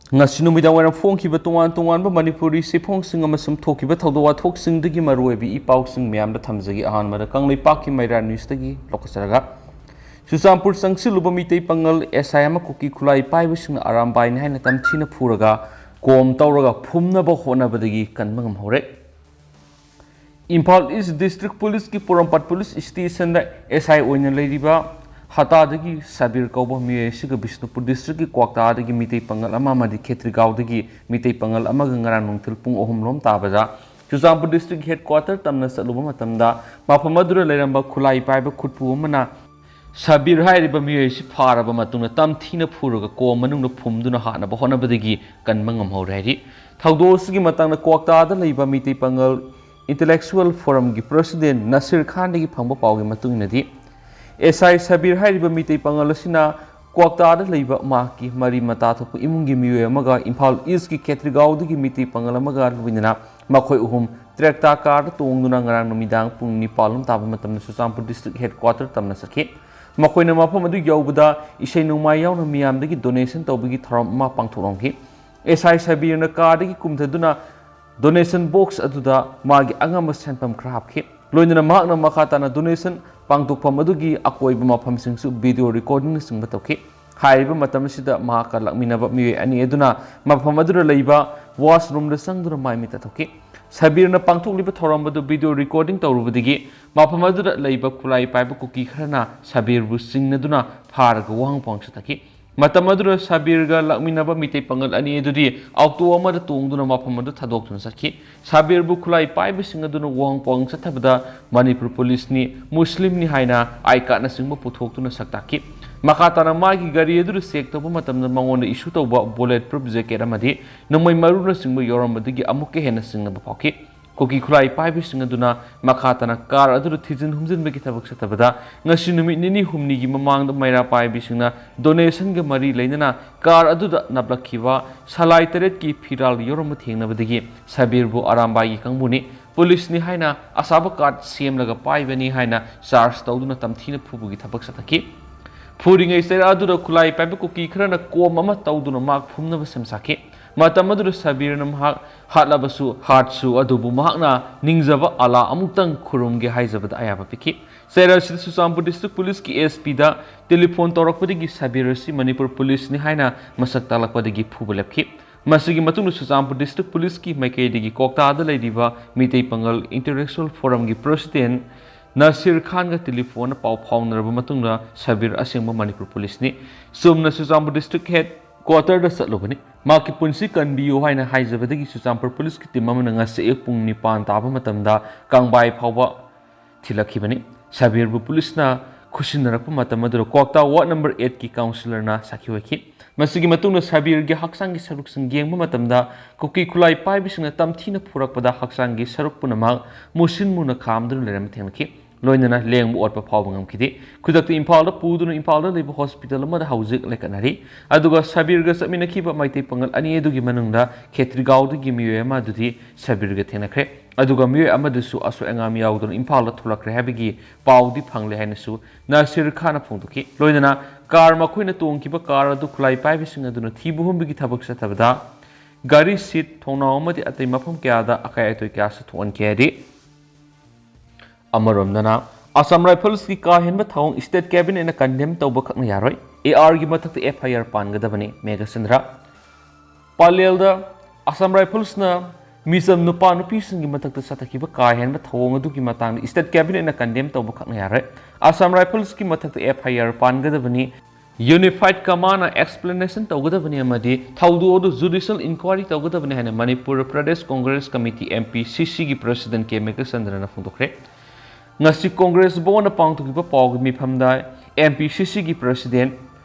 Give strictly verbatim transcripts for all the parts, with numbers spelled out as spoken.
ꯉꯁꯤ ꯅꯨꯃꯤꯗꯥꯡ ꯋꯥꯏꯔꯝ ꯐꯣꯡꯈꯤꯕ ꯇꯣꯉꯥꯟ ꯇꯣꯉꯥꯟꯕ ꯃꯅꯤꯄꯨꯔꯤ ꯆꯦꯐꯣꯡꯁꯤꯡ ꯑꯃꯁꯨꯡ ꯊꯣꯛꯈꯤꯕ ꯊꯧꯗꯣꯛ ꯋꯥꯊꯣꯛꯁꯤꯡꯗꯒꯤ ꯃꯔꯨꯑꯣꯏꯕ ꯏ ꯄꯥꯎꯁꯤꯡ ꯃꯌꯥꯝꯗ ꯊꯝꯖꯒꯦ꯫ ꯑꯍꯥꯟꯕꯗ ꯀꯪꯂꯩꯄꯥꯛꯀꯤ ꯃꯩꯔꯥ ꯅ꯭ꯌꯨꯁꯇꯒꯤ ꯂꯧꯈꯠꯆꯔꯒ, ꯆꯨꯔꯆꯥꯟꯄꯨꯔ ꯆꯪꯁꯤꯜꯂꯨꯕ ꯃꯤꯇꯩ ꯄꯥꯉꯜ ꯑꯦꯁ ꯑꯥꯏ ꯑꯃ ꯀꯨꯀꯤ ꯈꯨꯠꯂꯥꯏ ꯄꯥꯏꯕꯁꯤꯡꯅ ꯑꯔꯥꯝꯕꯥꯏꯅꯤ ꯍꯥꯏꯅ ꯇꯝꯊꯤꯅ ꯐꯨꯔꯒ ꯀꯣꯝ ꯇꯧꯔꯒ ꯐꯨꯝꯅꯕ ꯍꯣꯠꯅꯕꯗꯒꯤ ꯀꯟꯕ ꯉꯝꯍꯧꯔꯦ꯫ ꯏꯝꯐꯥꯜ ꯏꯁ ꯗꯤꯁꯇ꯭ꯔꯤꯛ ꯄꯨꯂꯤꯁꯀꯤ ꯄꯣꯔꯣꯝꯄꯥꯠ ꯄꯨꯂꯤꯁ ꯁ꯭ꯇꯦꯁꯟꯗ ꯑꯦꯁ ꯑꯥꯏ ꯑꯣꯏꯅ ꯂꯩꯔꯤꯕ ꯍꯇꯥꯗꯒꯤ ꯁꯕꯤꯔ ꯀꯧꯕ ꯃꯤꯑꯣꯏ ꯑꯁꯤꯒ ꯕꯤꯁꯅꯨꯄꯨꯔ ꯗꯤꯁꯇ꯭ꯔꯤꯛꯀꯤ ꯀ꯭ꯋꯥꯛꯇꯥꯗꯒꯤ ꯃꯤꯇꯩ ꯄꯥꯉꯜ ꯑꯃ ꯑꯃꯗꯤ ꯈꯦꯇ꯭ꯔꯤꯒꯥꯎꯗꯒꯤ ꯃꯤꯇꯩ ꯄꯥꯉꯜ ꯑꯃꯒ ꯉꯔꯥꯡ ꯅꯨꯡꯊꯤꯜ ꯄꯨꯡ ꯑꯍꯨꯝ ꯂꯣꯝ ꯇꯥꯕꯗ ꯆꯨꯔꯆꯥꯟꯄꯨꯔ ꯗꯤꯁꯇ꯭ꯔꯤꯛ ꯍꯦꯗꯀ꯭ꯋꯥꯇꯔ ꯇꯝꯅ ꯆꯠꯂꯨꯕ ꯃꯇꯝꯗ ꯃꯐꯝ ꯑꯗꯨꯗ ꯂꯩꯔꯝꯕ ꯈꯨꯠꯂꯥꯏ ꯄꯥꯏꯕ ꯈꯨꯠꯄꯨ ꯑꯃꯅ ꯁꯕꯤꯔ ꯍꯥꯏꯔꯤꯕ ꯃꯤꯑꯣꯏ ꯑꯁꯤ ꯐꯥꯔꯕ ꯃꯇꯨꯡꯗ ꯇꯝꯊꯤꯅ ꯐꯨꯔꯒ ꯀꯣꯝ ꯃꯅꯨꯡꯗ ꯐꯨꯝꯗꯨꯅ ꯍꯥꯠꯅꯕ ꯍꯣꯠꯅꯕꯗꯒꯤ ꯀꯟꯕ ꯉꯝꯍꯧꯔꯦ ꯍꯥꯏꯔꯤ꯫ ꯊꯧꯗꯣꯛ ꯑꯁꯤꯒꯤ ꯃꯇꯥꯡꯗ ꯀ꯭ꯋꯥꯛꯇꯥꯗ ꯂꯩꯕ ꯃꯤꯇꯩ ꯄꯥꯉꯜ ꯏꯟꯇꯦꯂꯦꯛꯆꯨꯋꯦꯜ ꯐꯣꯔꯝꯒꯤ ꯄ꯭ꯔꯁꯤꯗꯦꯟ ꯅꯁꯤꯔ ꯈꯥꯟꯗꯒꯤ ꯐꯪꯕ ꯄꯥꯎꯒꯤ ꯃꯇꯨꯡ ꯏꯟꯅꯗꯤ, ꯑꯦꯁ ꯑꯥꯏ ꯁꯕꯤꯔ ꯍꯥꯏꯔꯤꯕ ꯃꯤꯇꯩ ꯄꯥꯉꯜ ꯑꯁꯤꯅ ꯀ꯭ꯋꯥꯛꯇꯥꯗ ꯂꯩꯕ ꯃꯍꯥꯛꯀꯤ ꯃꯔꯤ ꯃꯇꯥ ꯊꯣꯛꯄ ꯏꯃꯨꯡꯒꯤ ꯃꯤꯑꯣꯏ ꯑꯃꯒ ꯏꯝꯐꯥꯜ ꯏꯁꯀꯤ ꯈꯦꯇ꯭ꯔꯤꯒꯥꯎꯗꯒꯤ ꯃꯤꯇꯩ ꯄꯥꯉꯜ ꯑꯃꯒ ꯂꯣꯏꯅꯅ ꯃꯈꯣꯏ ꯑꯍꯨꯝ ꯇ꯭ꯔꯦꯛꯇꯥ ꯀꯥꯔꯗ ꯇꯣꯡꯗꯨꯅ ꯉꯔꯥꯡ ꯅꯨꯃꯤꯗꯥꯡ ꯄꯨꯡ ꯅꯤꯄꯥꯜ ꯂꯣꯝ ꯇꯥꯕ ꯃꯇꯝꯗ ꯆꯨꯔꯆꯥꯟꯄꯨꯔ ꯗꯤꯁꯇ꯭ꯔꯤꯛ ꯍꯦꯗꯀ꯭ꯋꯥꯇꯔ ꯇꯝꯅ ꯆꯠꯈꯤ꯫ ꯃꯈꯣꯏꯅ ꯃꯐꯝ ꯑꯗꯨ ꯌꯧꯕꯗ ꯏꯁꯩ ꯅꯣꯡꯃꯥꯏ ꯌꯥꯎꯅ ꯃꯤꯌꯥꯝꯗꯒꯤ ꯗꯣꯅꯦꯁꯟ ꯇꯧꯕꯒꯤ ꯊꯧꯔꯝ ꯑꯃ ꯄꯥꯡꯊꯣꯛꯂꯝꯈꯤ꯫ ꯑꯦꯁ ꯑꯥꯏ ꯁꯕꯤꯔꯅ ꯀꯥꯔꯗꯒꯤ ꯀꯨꯝꯊꯗꯨꯅ ꯗꯣꯅꯦꯁꯟ ꯕꯣꯛꯁ ꯑꯗꯨꯗ ꯃꯥꯒꯤ ꯑꯉꯝꯕ ꯁꯦꯟꯐꯝ ꯈꯔ ꯍꯥꯞꯈꯤ꯫ ꯂꯣꯏꯅꯅ ꯃꯍꯥꯛꯅ ꯃꯈꯥ ꯇꯥꯅ ꯗꯣꯅꯦꯁꯟ ꯄꯥꯡꯊꯣꯛꯐꯝ ꯑꯗꯨꯒꯤ ꯑꯀꯣꯏꯕ ꯃꯐꯝꯁꯤꯡꯁꯨ ꯚꯤꯗꯤꯑꯣ ꯔꯦꯀꯣꯔꯗꯤꯡꯅꯆꯤꯡꯕ ꯇꯧꯈꯤ꯫ ꯍꯥꯏꯔꯤꯕ ꯃꯇꯝ ꯑꯁꯤꯗ ꯃꯍꯥꯛꯀ ꯂꯥꯛꯃꯤꯟꯅꯕ ꯃꯤꯑꯣꯏ ꯑꯅꯤ ꯑꯗꯨꯅ ꯃꯐꯝ ꯑꯗꯨꯗ ꯂꯩꯕ ꯋꯥꯁꯔꯨꯝꯗ ꯆꯪꯗꯨꯅ ꯃꯥꯏ ꯃꯤꯠ ꯇꯥꯊꯣꯛꯈꯤ꯫ ꯁꯕꯤꯔꯅ ꯄꯥꯡꯊꯣꯛꯂꯤꯕ ꯊꯧꯔꯝ ꯑꯗꯨ ꯚꯤꯗꯤꯑꯣ ꯔꯦꯀꯣꯔꯗꯤꯡ ꯇꯧꯔꯨꯕꯗꯒꯤ ꯃꯐꯝ ꯑꯗꯨꯗ ꯂꯩꯕ ꯈꯨꯠꯂꯥꯏ ꯄꯥꯏꯕ ꯀꯨꯀꯤ ꯈꯔꯅ ꯁꯕꯤꯔꯕꯨ ꯆꯤꯡꯅꯗꯨꯅ ꯐꯥꯔꯒ ꯋꯥꯍꯪ ꯄꯥꯎꯍꯪ ꯆꯠꯊꯈꯤ꯫ ꯃꯇꯝ ꯑꯗꯨꯗ ꯁꯕꯤꯔꯒ ꯂꯥꯛꯃꯤꯟꯅꯕ ꯃꯤꯇꯩ ꯄꯥꯉꯜ ꯑꯅꯤ ꯑꯗꯨꯗꯤ ꯑꯣꯛꯇꯣ ꯑꯃꯗ ꯇꯣꯡꯗꯨꯅ ꯃꯐꯝ ꯑꯗꯨ ꯊꯥꯗꯣꯛꯇꯨꯅ ꯆꯠꯈꯤ꯫ ꯁꯕꯤꯔꯕꯨ ꯈꯨꯠꯂꯥꯏ ꯄꯥꯏꯕꯁꯤꯡ ꯑꯗꯨꯅ ꯋꯥꯍꯪ ꯄꯥꯎꯍꯪ ꯆꯠꯊꯕꯗ ꯃꯅꯤꯄꯨꯔ ꯄꯨꯂꯤꯁꯅꯤ, ꯃꯨꯁꯂꯤꯝꯅꯤ ꯍꯥꯏꯅ ꯑꯥꯏ ꯀꯥꯔꯗꯅꯆꯤꯡꯕ ꯄꯨꯊꯣꯛꯇꯨꯅ ꯁꯛ ꯇꯥꯛꯈꯤ꯫ ꯃꯈꯥ ꯇꯥꯅ ꯃꯥꯒꯤ ꯒꯥꯔꯤ ꯑꯗꯨꯗ ꯆꯦꯛ ꯇꯧꯕ ꯃꯇꯝꯗ ꯃꯉꯣꯟꯗ ꯏꯁꯨ ꯇꯧꯕ ꯕꯨꯂꯦꯠ ꯄ꯭ꯔꯨꯐ ꯖꯦꯀꯦꯠ ꯑꯃꯗꯤ ꯅꯣꯡꯃꯩ ꯃꯔꯨꯅꯆꯤꯡꯕ ꯌꯥꯎꯔꯝꯕꯗꯒꯤ ꯑꯃꯨꯛꯀ ꯍꯦꯟꯅ ꯆꯤꯡꯅꯕ ꯐꯥꯎꯈꯤ꯫ ꯀꯨꯀꯤ ꯈꯨꯠꯂꯥꯏ ꯄꯥꯏꯕꯁꯤꯡ ꯑꯗꯨꯅ ꯃꯈꯥ ꯇꯥꯅ ꯀꯥꯔ ꯑꯗꯨꯗ ꯊꯤꯖꯤꯟ ꯍꯨꯝꯖꯤꯟꯕꯒꯤ ꯊꯕꯛ ꯆꯠꯊꯕꯗ ꯉꯁꯤ ꯅꯨꯃꯤꯠ ꯅꯤꯅꯤ ꯍꯨꯝꯅꯤꯒꯤ ꯃꯃꯥꯡꯗ ꯃꯩꯔꯥ ꯄꯥꯏꯕꯤꯁꯤꯡꯅ ꯗꯣꯅꯦꯁꯟꯒ ꯃꯔꯤ ꯂꯩꯅꯅ ꯀꯥꯔ ꯑꯗꯨꯗ ꯅꯞꯂꯛꯈꯤꯕ ꯁꯂꯥꯏ ꯇꯔꯦꯠꯀꯤ ꯐꯤꯔꯥꯜ ꯌꯥꯎꯔꯝꯕ ꯊꯦꯡꯅꯕꯗꯒꯤ ꯁꯕꯤꯔꯕꯨ ꯑꯔꯥꯝꯕꯥꯏꯒꯤ ꯀꯥꯡꯕꯨꯅꯤ, ꯄꯨꯂꯤꯁꯅꯤ ꯍꯥꯏꯅ ꯑꯁꯥꯕ ꯀꯥꯔꯗ ꯁꯦꯝꯂꯒ ꯄꯥꯏꯕꯅꯤ ꯍꯥꯏꯅ ꯆꯥꯔꯖ ꯇꯧꯗꯨꯅ ꯇꯝꯊꯤꯅ ꯐꯨꯕꯒꯤ ꯊꯕꯛ ꯆꯠꯊꯈꯤ꯫ ꯐꯨꯔꯤꯉꯩ ꯆꯩꯔꯥꯛ ꯑꯗꯨꯗ ꯈꯨꯠꯂꯥꯏ ꯄꯥꯏꯕ ꯀꯨꯀꯤ ꯈꯔꯅ ꯀꯣꯝ ꯑꯃ ꯇꯧꯗꯨꯅ ꯃꯍꯥꯛ ꯐꯨꯝꯅꯕ ꯁꯦꯝ ꯁꯥꯈꯤ꯫ ꯃꯇꯝ ꯑꯗꯨꯗ ꯁꯕꯤꯔꯅ ꯃꯍꯥꯛ ꯍꯥꯠꯂꯕꯁꯨ, ꯍꯥꯠꯁꯨ, ꯑꯗꯨꯕꯨ ꯃꯍꯥꯛꯅ ꯅꯤꯡꯖꯕ ꯑꯂꯥ ꯑꯃꯨꯛꯇꯪ ꯈꯨꯔꯨꯝꯒꯦ ꯍꯥꯏꯖꯕꯗ ꯑꯌꯥꯕ ꯄꯤꯈꯤ꯫ ꯆꯩꯔꯥꯛ ꯑꯁꯤꯗ ꯆꯨꯔꯆꯥꯟꯄꯨꯔ ꯗꯤꯁꯇ꯭ꯔꯤꯛ ꯄꯨꯂꯤꯁꯀꯤ ꯑꯦꯁ ꯄꯤꯗ ꯇꯦꯂꯤꯐꯣꯟ ꯇꯧꯔꯛꯄꯗꯒꯤ ꯁꯕꯤꯔ ꯑꯁꯤ ꯃꯅꯤꯄꯨꯔ ꯄꯨꯂꯤꯁꯅꯤ ꯍꯥꯏꯅ ꯃꯁꯛ ꯇꯥꯛꯂꯛꯄꯗꯒꯤ ꯐꯨꯕ ꯂꯦꯞꯈꯤ꯫ ꯃꯁꯤꯒꯤ ꯃꯇꯨꯡꯗ ꯆꯨꯔꯆꯥꯟꯄꯨꯔ ꯗꯤꯁꯇ꯭ꯔꯤꯛ ꯄꯨꯂꯤꯁꯀꯤ ꯃꯥꯏꯀꯩꯗꯒꯤ ꯀ꯭ꯋꯥꯛꯇꯥꯗ ꯂꯩꯔꯤꯕ ꯃꯤꯇꯩ ꯄꯥꯉꯜ ꯏꯟꯇꯦꯂꯦꯛꯆꯨꯋꯦꯜ ꯐꯣꯔꯝꯒꯤ ꯄ꯭ꯔꯦꯁꯤꯗꯦꯟꯠ ꯅꯁꯤꯔ ꯈꯥꯟꯒ ꯇꯦꯂꯤꯐꯣꯟꯗ ꯄꯥꯎ ꯐꯥꯎꯅꯔꯕ ꯃꯇꯨꯡꯗ ꯁꯕꯤꯔ ꯑꯁꯦꯡꯕ ꯃꯅꯤꯄꯨꯔ ꯄꯨꯂꯤꯁꯅꯤ꯫ ꯆꯨꯝꯅ ꯆꯨꯔꯆꯥꯟꯄꯨꯔ ꯗꯤꯁꯇ꯭ꯔꯤꯛ ꯍꯦꯗ ꯀ꯭ꯋꯥꯇꯔꯗ ꯆꯠꯂꯨꯕꯅꯤ꯫ ꯃꯍꯥꯛꯀꯤ ꯄꯨꯟꯁꯤ ꯀꯟꯕꯤꯌꯨ ꯍꯥꯏꯅ ꯍꯥꯏꯖꯕꯗꯒꯤ ꯆꯨꯔꯆꯥꯟꯄꯨꯔ ꯄꯨꯂꯤꯁꯀꯤ ꯇꯤꯝ ꯑꯃꯅ ꯉꯁꯤ ꯑꯌꯨꯛ ꯄꯨꯡ ꯅꯤꯄꯥꯟ ꯇꯥꯕ ꯃꯇꯝꯗ ꯀꯥꯡꯕꯥꯏ ꯐꯥꯎꯕ ꯊꯤꯜꯂꯛꯈꯤꯕꯅꯤ꯫ ꯁꯕꯤꯔꯕꯨ ꯄꯨꯂꯤꯁꯅ ꯈꯨꯠꯁꯤꯟꯅꯔꯛꯄ ꯃꯇꯝ ꯑꯗꯨꯗ ꯀ꯭ꯋꯥꯛꯇꯥ ꯋꯥꯔꯗ ꯅꯝꯕꯔ ꯑꯩꯠꯀꯤ ꯀꯥꯎꯟꯁꯤꯂꯔꯅ ꯁꯥꯈꯤ ꯑꯣꯏꯈꯤ꯫ ꯃꯁꯤꯒꯤ ꯃꯇꯨꯡꯗ ꯁꯕꯤꯔꯒꯤ ꯍꯛꯆꯥꯡꯒꯤ ꯁꯔꯨꯛꯁꯤꯡ ꯌꯦꯡꯕ ꯃꯇꯝꯗ ꯀꯨꯀꯤ ꯈꯨꯠꯂꯥꯏ ꯄꯥꯏꯕꯁꯤꯡꯅ ꯇꯝꯊꯤꯅ ꯐꯨꯔꯛꯄꯗ ꯍꯛꯆꯥꯡꯒꯤ ꯁꯔꯨꯛ ꯄꯨꯝꯅꯃꯛ ꯃꯨꯁꯤꯟ ꯃꯨꯅ ꯈꯥꯝꯗꯨꯅ ꯂꯩꯔꯝꯕ ꯊꯦꯡꯅꯈꯤ꯫ ꯂꯣꯏꯅꯅ ꯂꯦꯡꯕ ꯑꯣꯠꯄ ꯐꯥꯎꯕ ꯉꯝꯈꯤꯗꯦ꯫ ꯈꯨꯗꯛꯇ ꯏꯝꯐꯥꯜꯗ ꯄꯨꯗꯨꯅ ꯏꯝꯐꯥꯜꯗ ꯂꯩꯕ ꯍꯣꯁꯄꯤꯇꯥꯜ ꯑꯃꯗ ꯍꯧꯖꯤꯛ ꯂꯩꯈꯠꯅꯔꯤ꯫ ꯑꯗꯨꯒ ꯁꯕꯤꯔꯒ ꯆꯠꯃꯤꯟꯅꯈꯤꯕ ꯃꯩꯇꯩ ꯄꯥꯉꯜ ꯑꯅꯤ ꯑꯗꯨꯒꯤ ꯃꯅꯨꯡꯗ ꯈꯦꯇ꯭ꯔꯤꯒꯥꯎꯗꯒꯤ ꯃꯤꯑꯣꯏ ꯑꯃ ꯑꯗꯨꯗꯤ ꯁꯕꯤꯔꯒ ꯊꯦꯡꯅꯈ꯭ꯔꯦ꯫ ꯑꯗꯨꯒ ꯃꯤꯑꯣꯏ ꯑꯃꯗꯨꯁꯨ ꯑꯁꯣꯏ ꯑꯉꯥꯝ ꯌꯥꯎꯗꯅ ꯏꯝꯐꯥꯜꯗ ꯊꯣꯛꯂꯛꯈ꯭ꯔꯦ ꯍꯥꯏꯕꯒꯤ ꯄꯥꯎꯗꯤ ꯐꯪꯂꯦ ꯍꯥꯏꯅꯁꯨ ꯅꯁꯤꯔ ꯈꯥꯟꯅ ꯐꯣꯡꯗꯣꯛꯈꯤ꯫ ꯂꯣꯏꯅꯅ ꯀꯥꯔ ꯃꯈꯣꯏꯅ ꯇꯣꯡꯈꯤꯕ ꯀꯥꯔ ꯑꯗꯨ ꯈꯨꯠꯂꯥꯏ ꯄꯥꯏꯕꯁꯤꯡ ꯑꯗꯨꯅ ꯊꯤꯕ ꯍꯨꯝꯕꯒꯤ ꯊꯕꯛ ꯆꯠꯊꯕꯗ ꯒꯥꯔꯤ ꯁꯤꯠ, ꯊꯣꯡꯅꯥꯎ ꯑꯃꯗꯤ ꯑꯇꯩ ꯃꯐꯝ ꯀꯌꯥꯗ ꯑꯀꯥꯏ ꯑꯇꯣꯏ ꯀꯌꯥꯁꯨ ꯊꯣꯛꯍꯟꯈꯤ ꯍꯥꯏꯔꯤ꯫ ꯑꯃꯔꯣꯝꯗꯅ ꯑꯁꯥꯝ ꯔꯥꯏꯐꯜꯁꯀꯤ ꯀꯥ ꯍꯦꯟꯕ ꯊꯧꯑꯣꯡ ꯁ꯭ꯇꯦꯠ ꯀꯦꯕꯤꯅꯦꯠꯅ ꯀꯟꯗꯦꯝ ꯇꯧꯕ ꯈꯛꯅ ꯌꯥꯔꯣꯏ, ꯑꯦ ꯑꯥꯔꯒꯤ ꯃꯊꯛꯇ ꯑꯦꯐ ꯑꯥꯏ ꯑꯥꯔ ꯄꯥꯟꯒꯗꯕꯅꯤ, ꯃꯦꯘꯆꯟꯗ꯭ꯔ꯫ ꯄꯂꯦꯜꯗ ꯑꯁꯥꯝ ꯔꯥꯏꯐꯜꯁꯅ ꯃꯤꯆꯝ ꯅꯨꯄꯥ ꯅꯨꯄꯤꯁꯤꯡꯒꯤ ꯃꯊꯛꯇ ꯆꯠꯊꯈꯤꯕ ꯀꯥ ꯍꯦꯟꯕ ꯊꯧꯑꯣꯡ ꯑꯗꯨꯒꯤ ꯃꯇꯥꯡꯗ ꯁ꯭ꯇꯦꯠ ꯀꯦꯕꯤꯅꯦꯠꯅ ꯀꯟꯗꯦꯝ ꯇꯧꯕ ꯈꯛꯅ ꯌꯥꯔꯣꯏ꯫ ꯑꯁꯥꯝ ꯔꯥꯏꯐꯜꯁꯀꯤ ꯃꯊꯛꯇ ꯑꯦꯐ ꯑꯥꯏ ꯑꯥꯔ ꯄꯥꯟꯒꯗꯕꯅꯤ, ꯌꯨꯅꯤꯐꯥꯏꯗ ꯀꯃꯥꯟꯅ ꯑꯦꯛꯁꯄ꯭ꯂꯦꯅꯦꯁꯟ ꯇꯧꯒꯗꯕꯅꯤ ꯑꯃꯗꯤ ꯊꯧꯗꯣꯛ ꯑꯗꯨ ꯖꯨꯗꯤꯁꯤꯌꯦꯜ ꯏꯟꯀ꯭ꯋꯥꯏꯔꯤ ꯇꯧꯒꯗꯕꯅꯤ ꯍꯥꯏꯅ Manipur Pradesh Congress committee, M P ꯁꯤ ꯁꯤꯒꯤ ꯄ꯭ꯔꯦꯁꯤꯗꯦꯟꯠ ꯀꯦ ꯃꯦꯘꯆꯟꯗ꯭ꯔꯅ ꯐꯣꯡꯗꯣꯛꯈ꯭ꯔꯦ꯫ ꯉꯁꯤ ꯀꯣꯡꯒ꯭ꯔꯦꯁ ꯚꯋꯟꯗ ꯄꯥꯡꯊꯣꯛꯈꯤꯕ ꯄꯥꯎꯒꯤ ꯃꯤꯐꯝꯗ ꯑꯦꯝ ꯄꯤ ꯁꯤ ꯁꯤꯒꯤ ꯄ꯭ꯔꯦꯁꯤꯗꯦꯟꯠ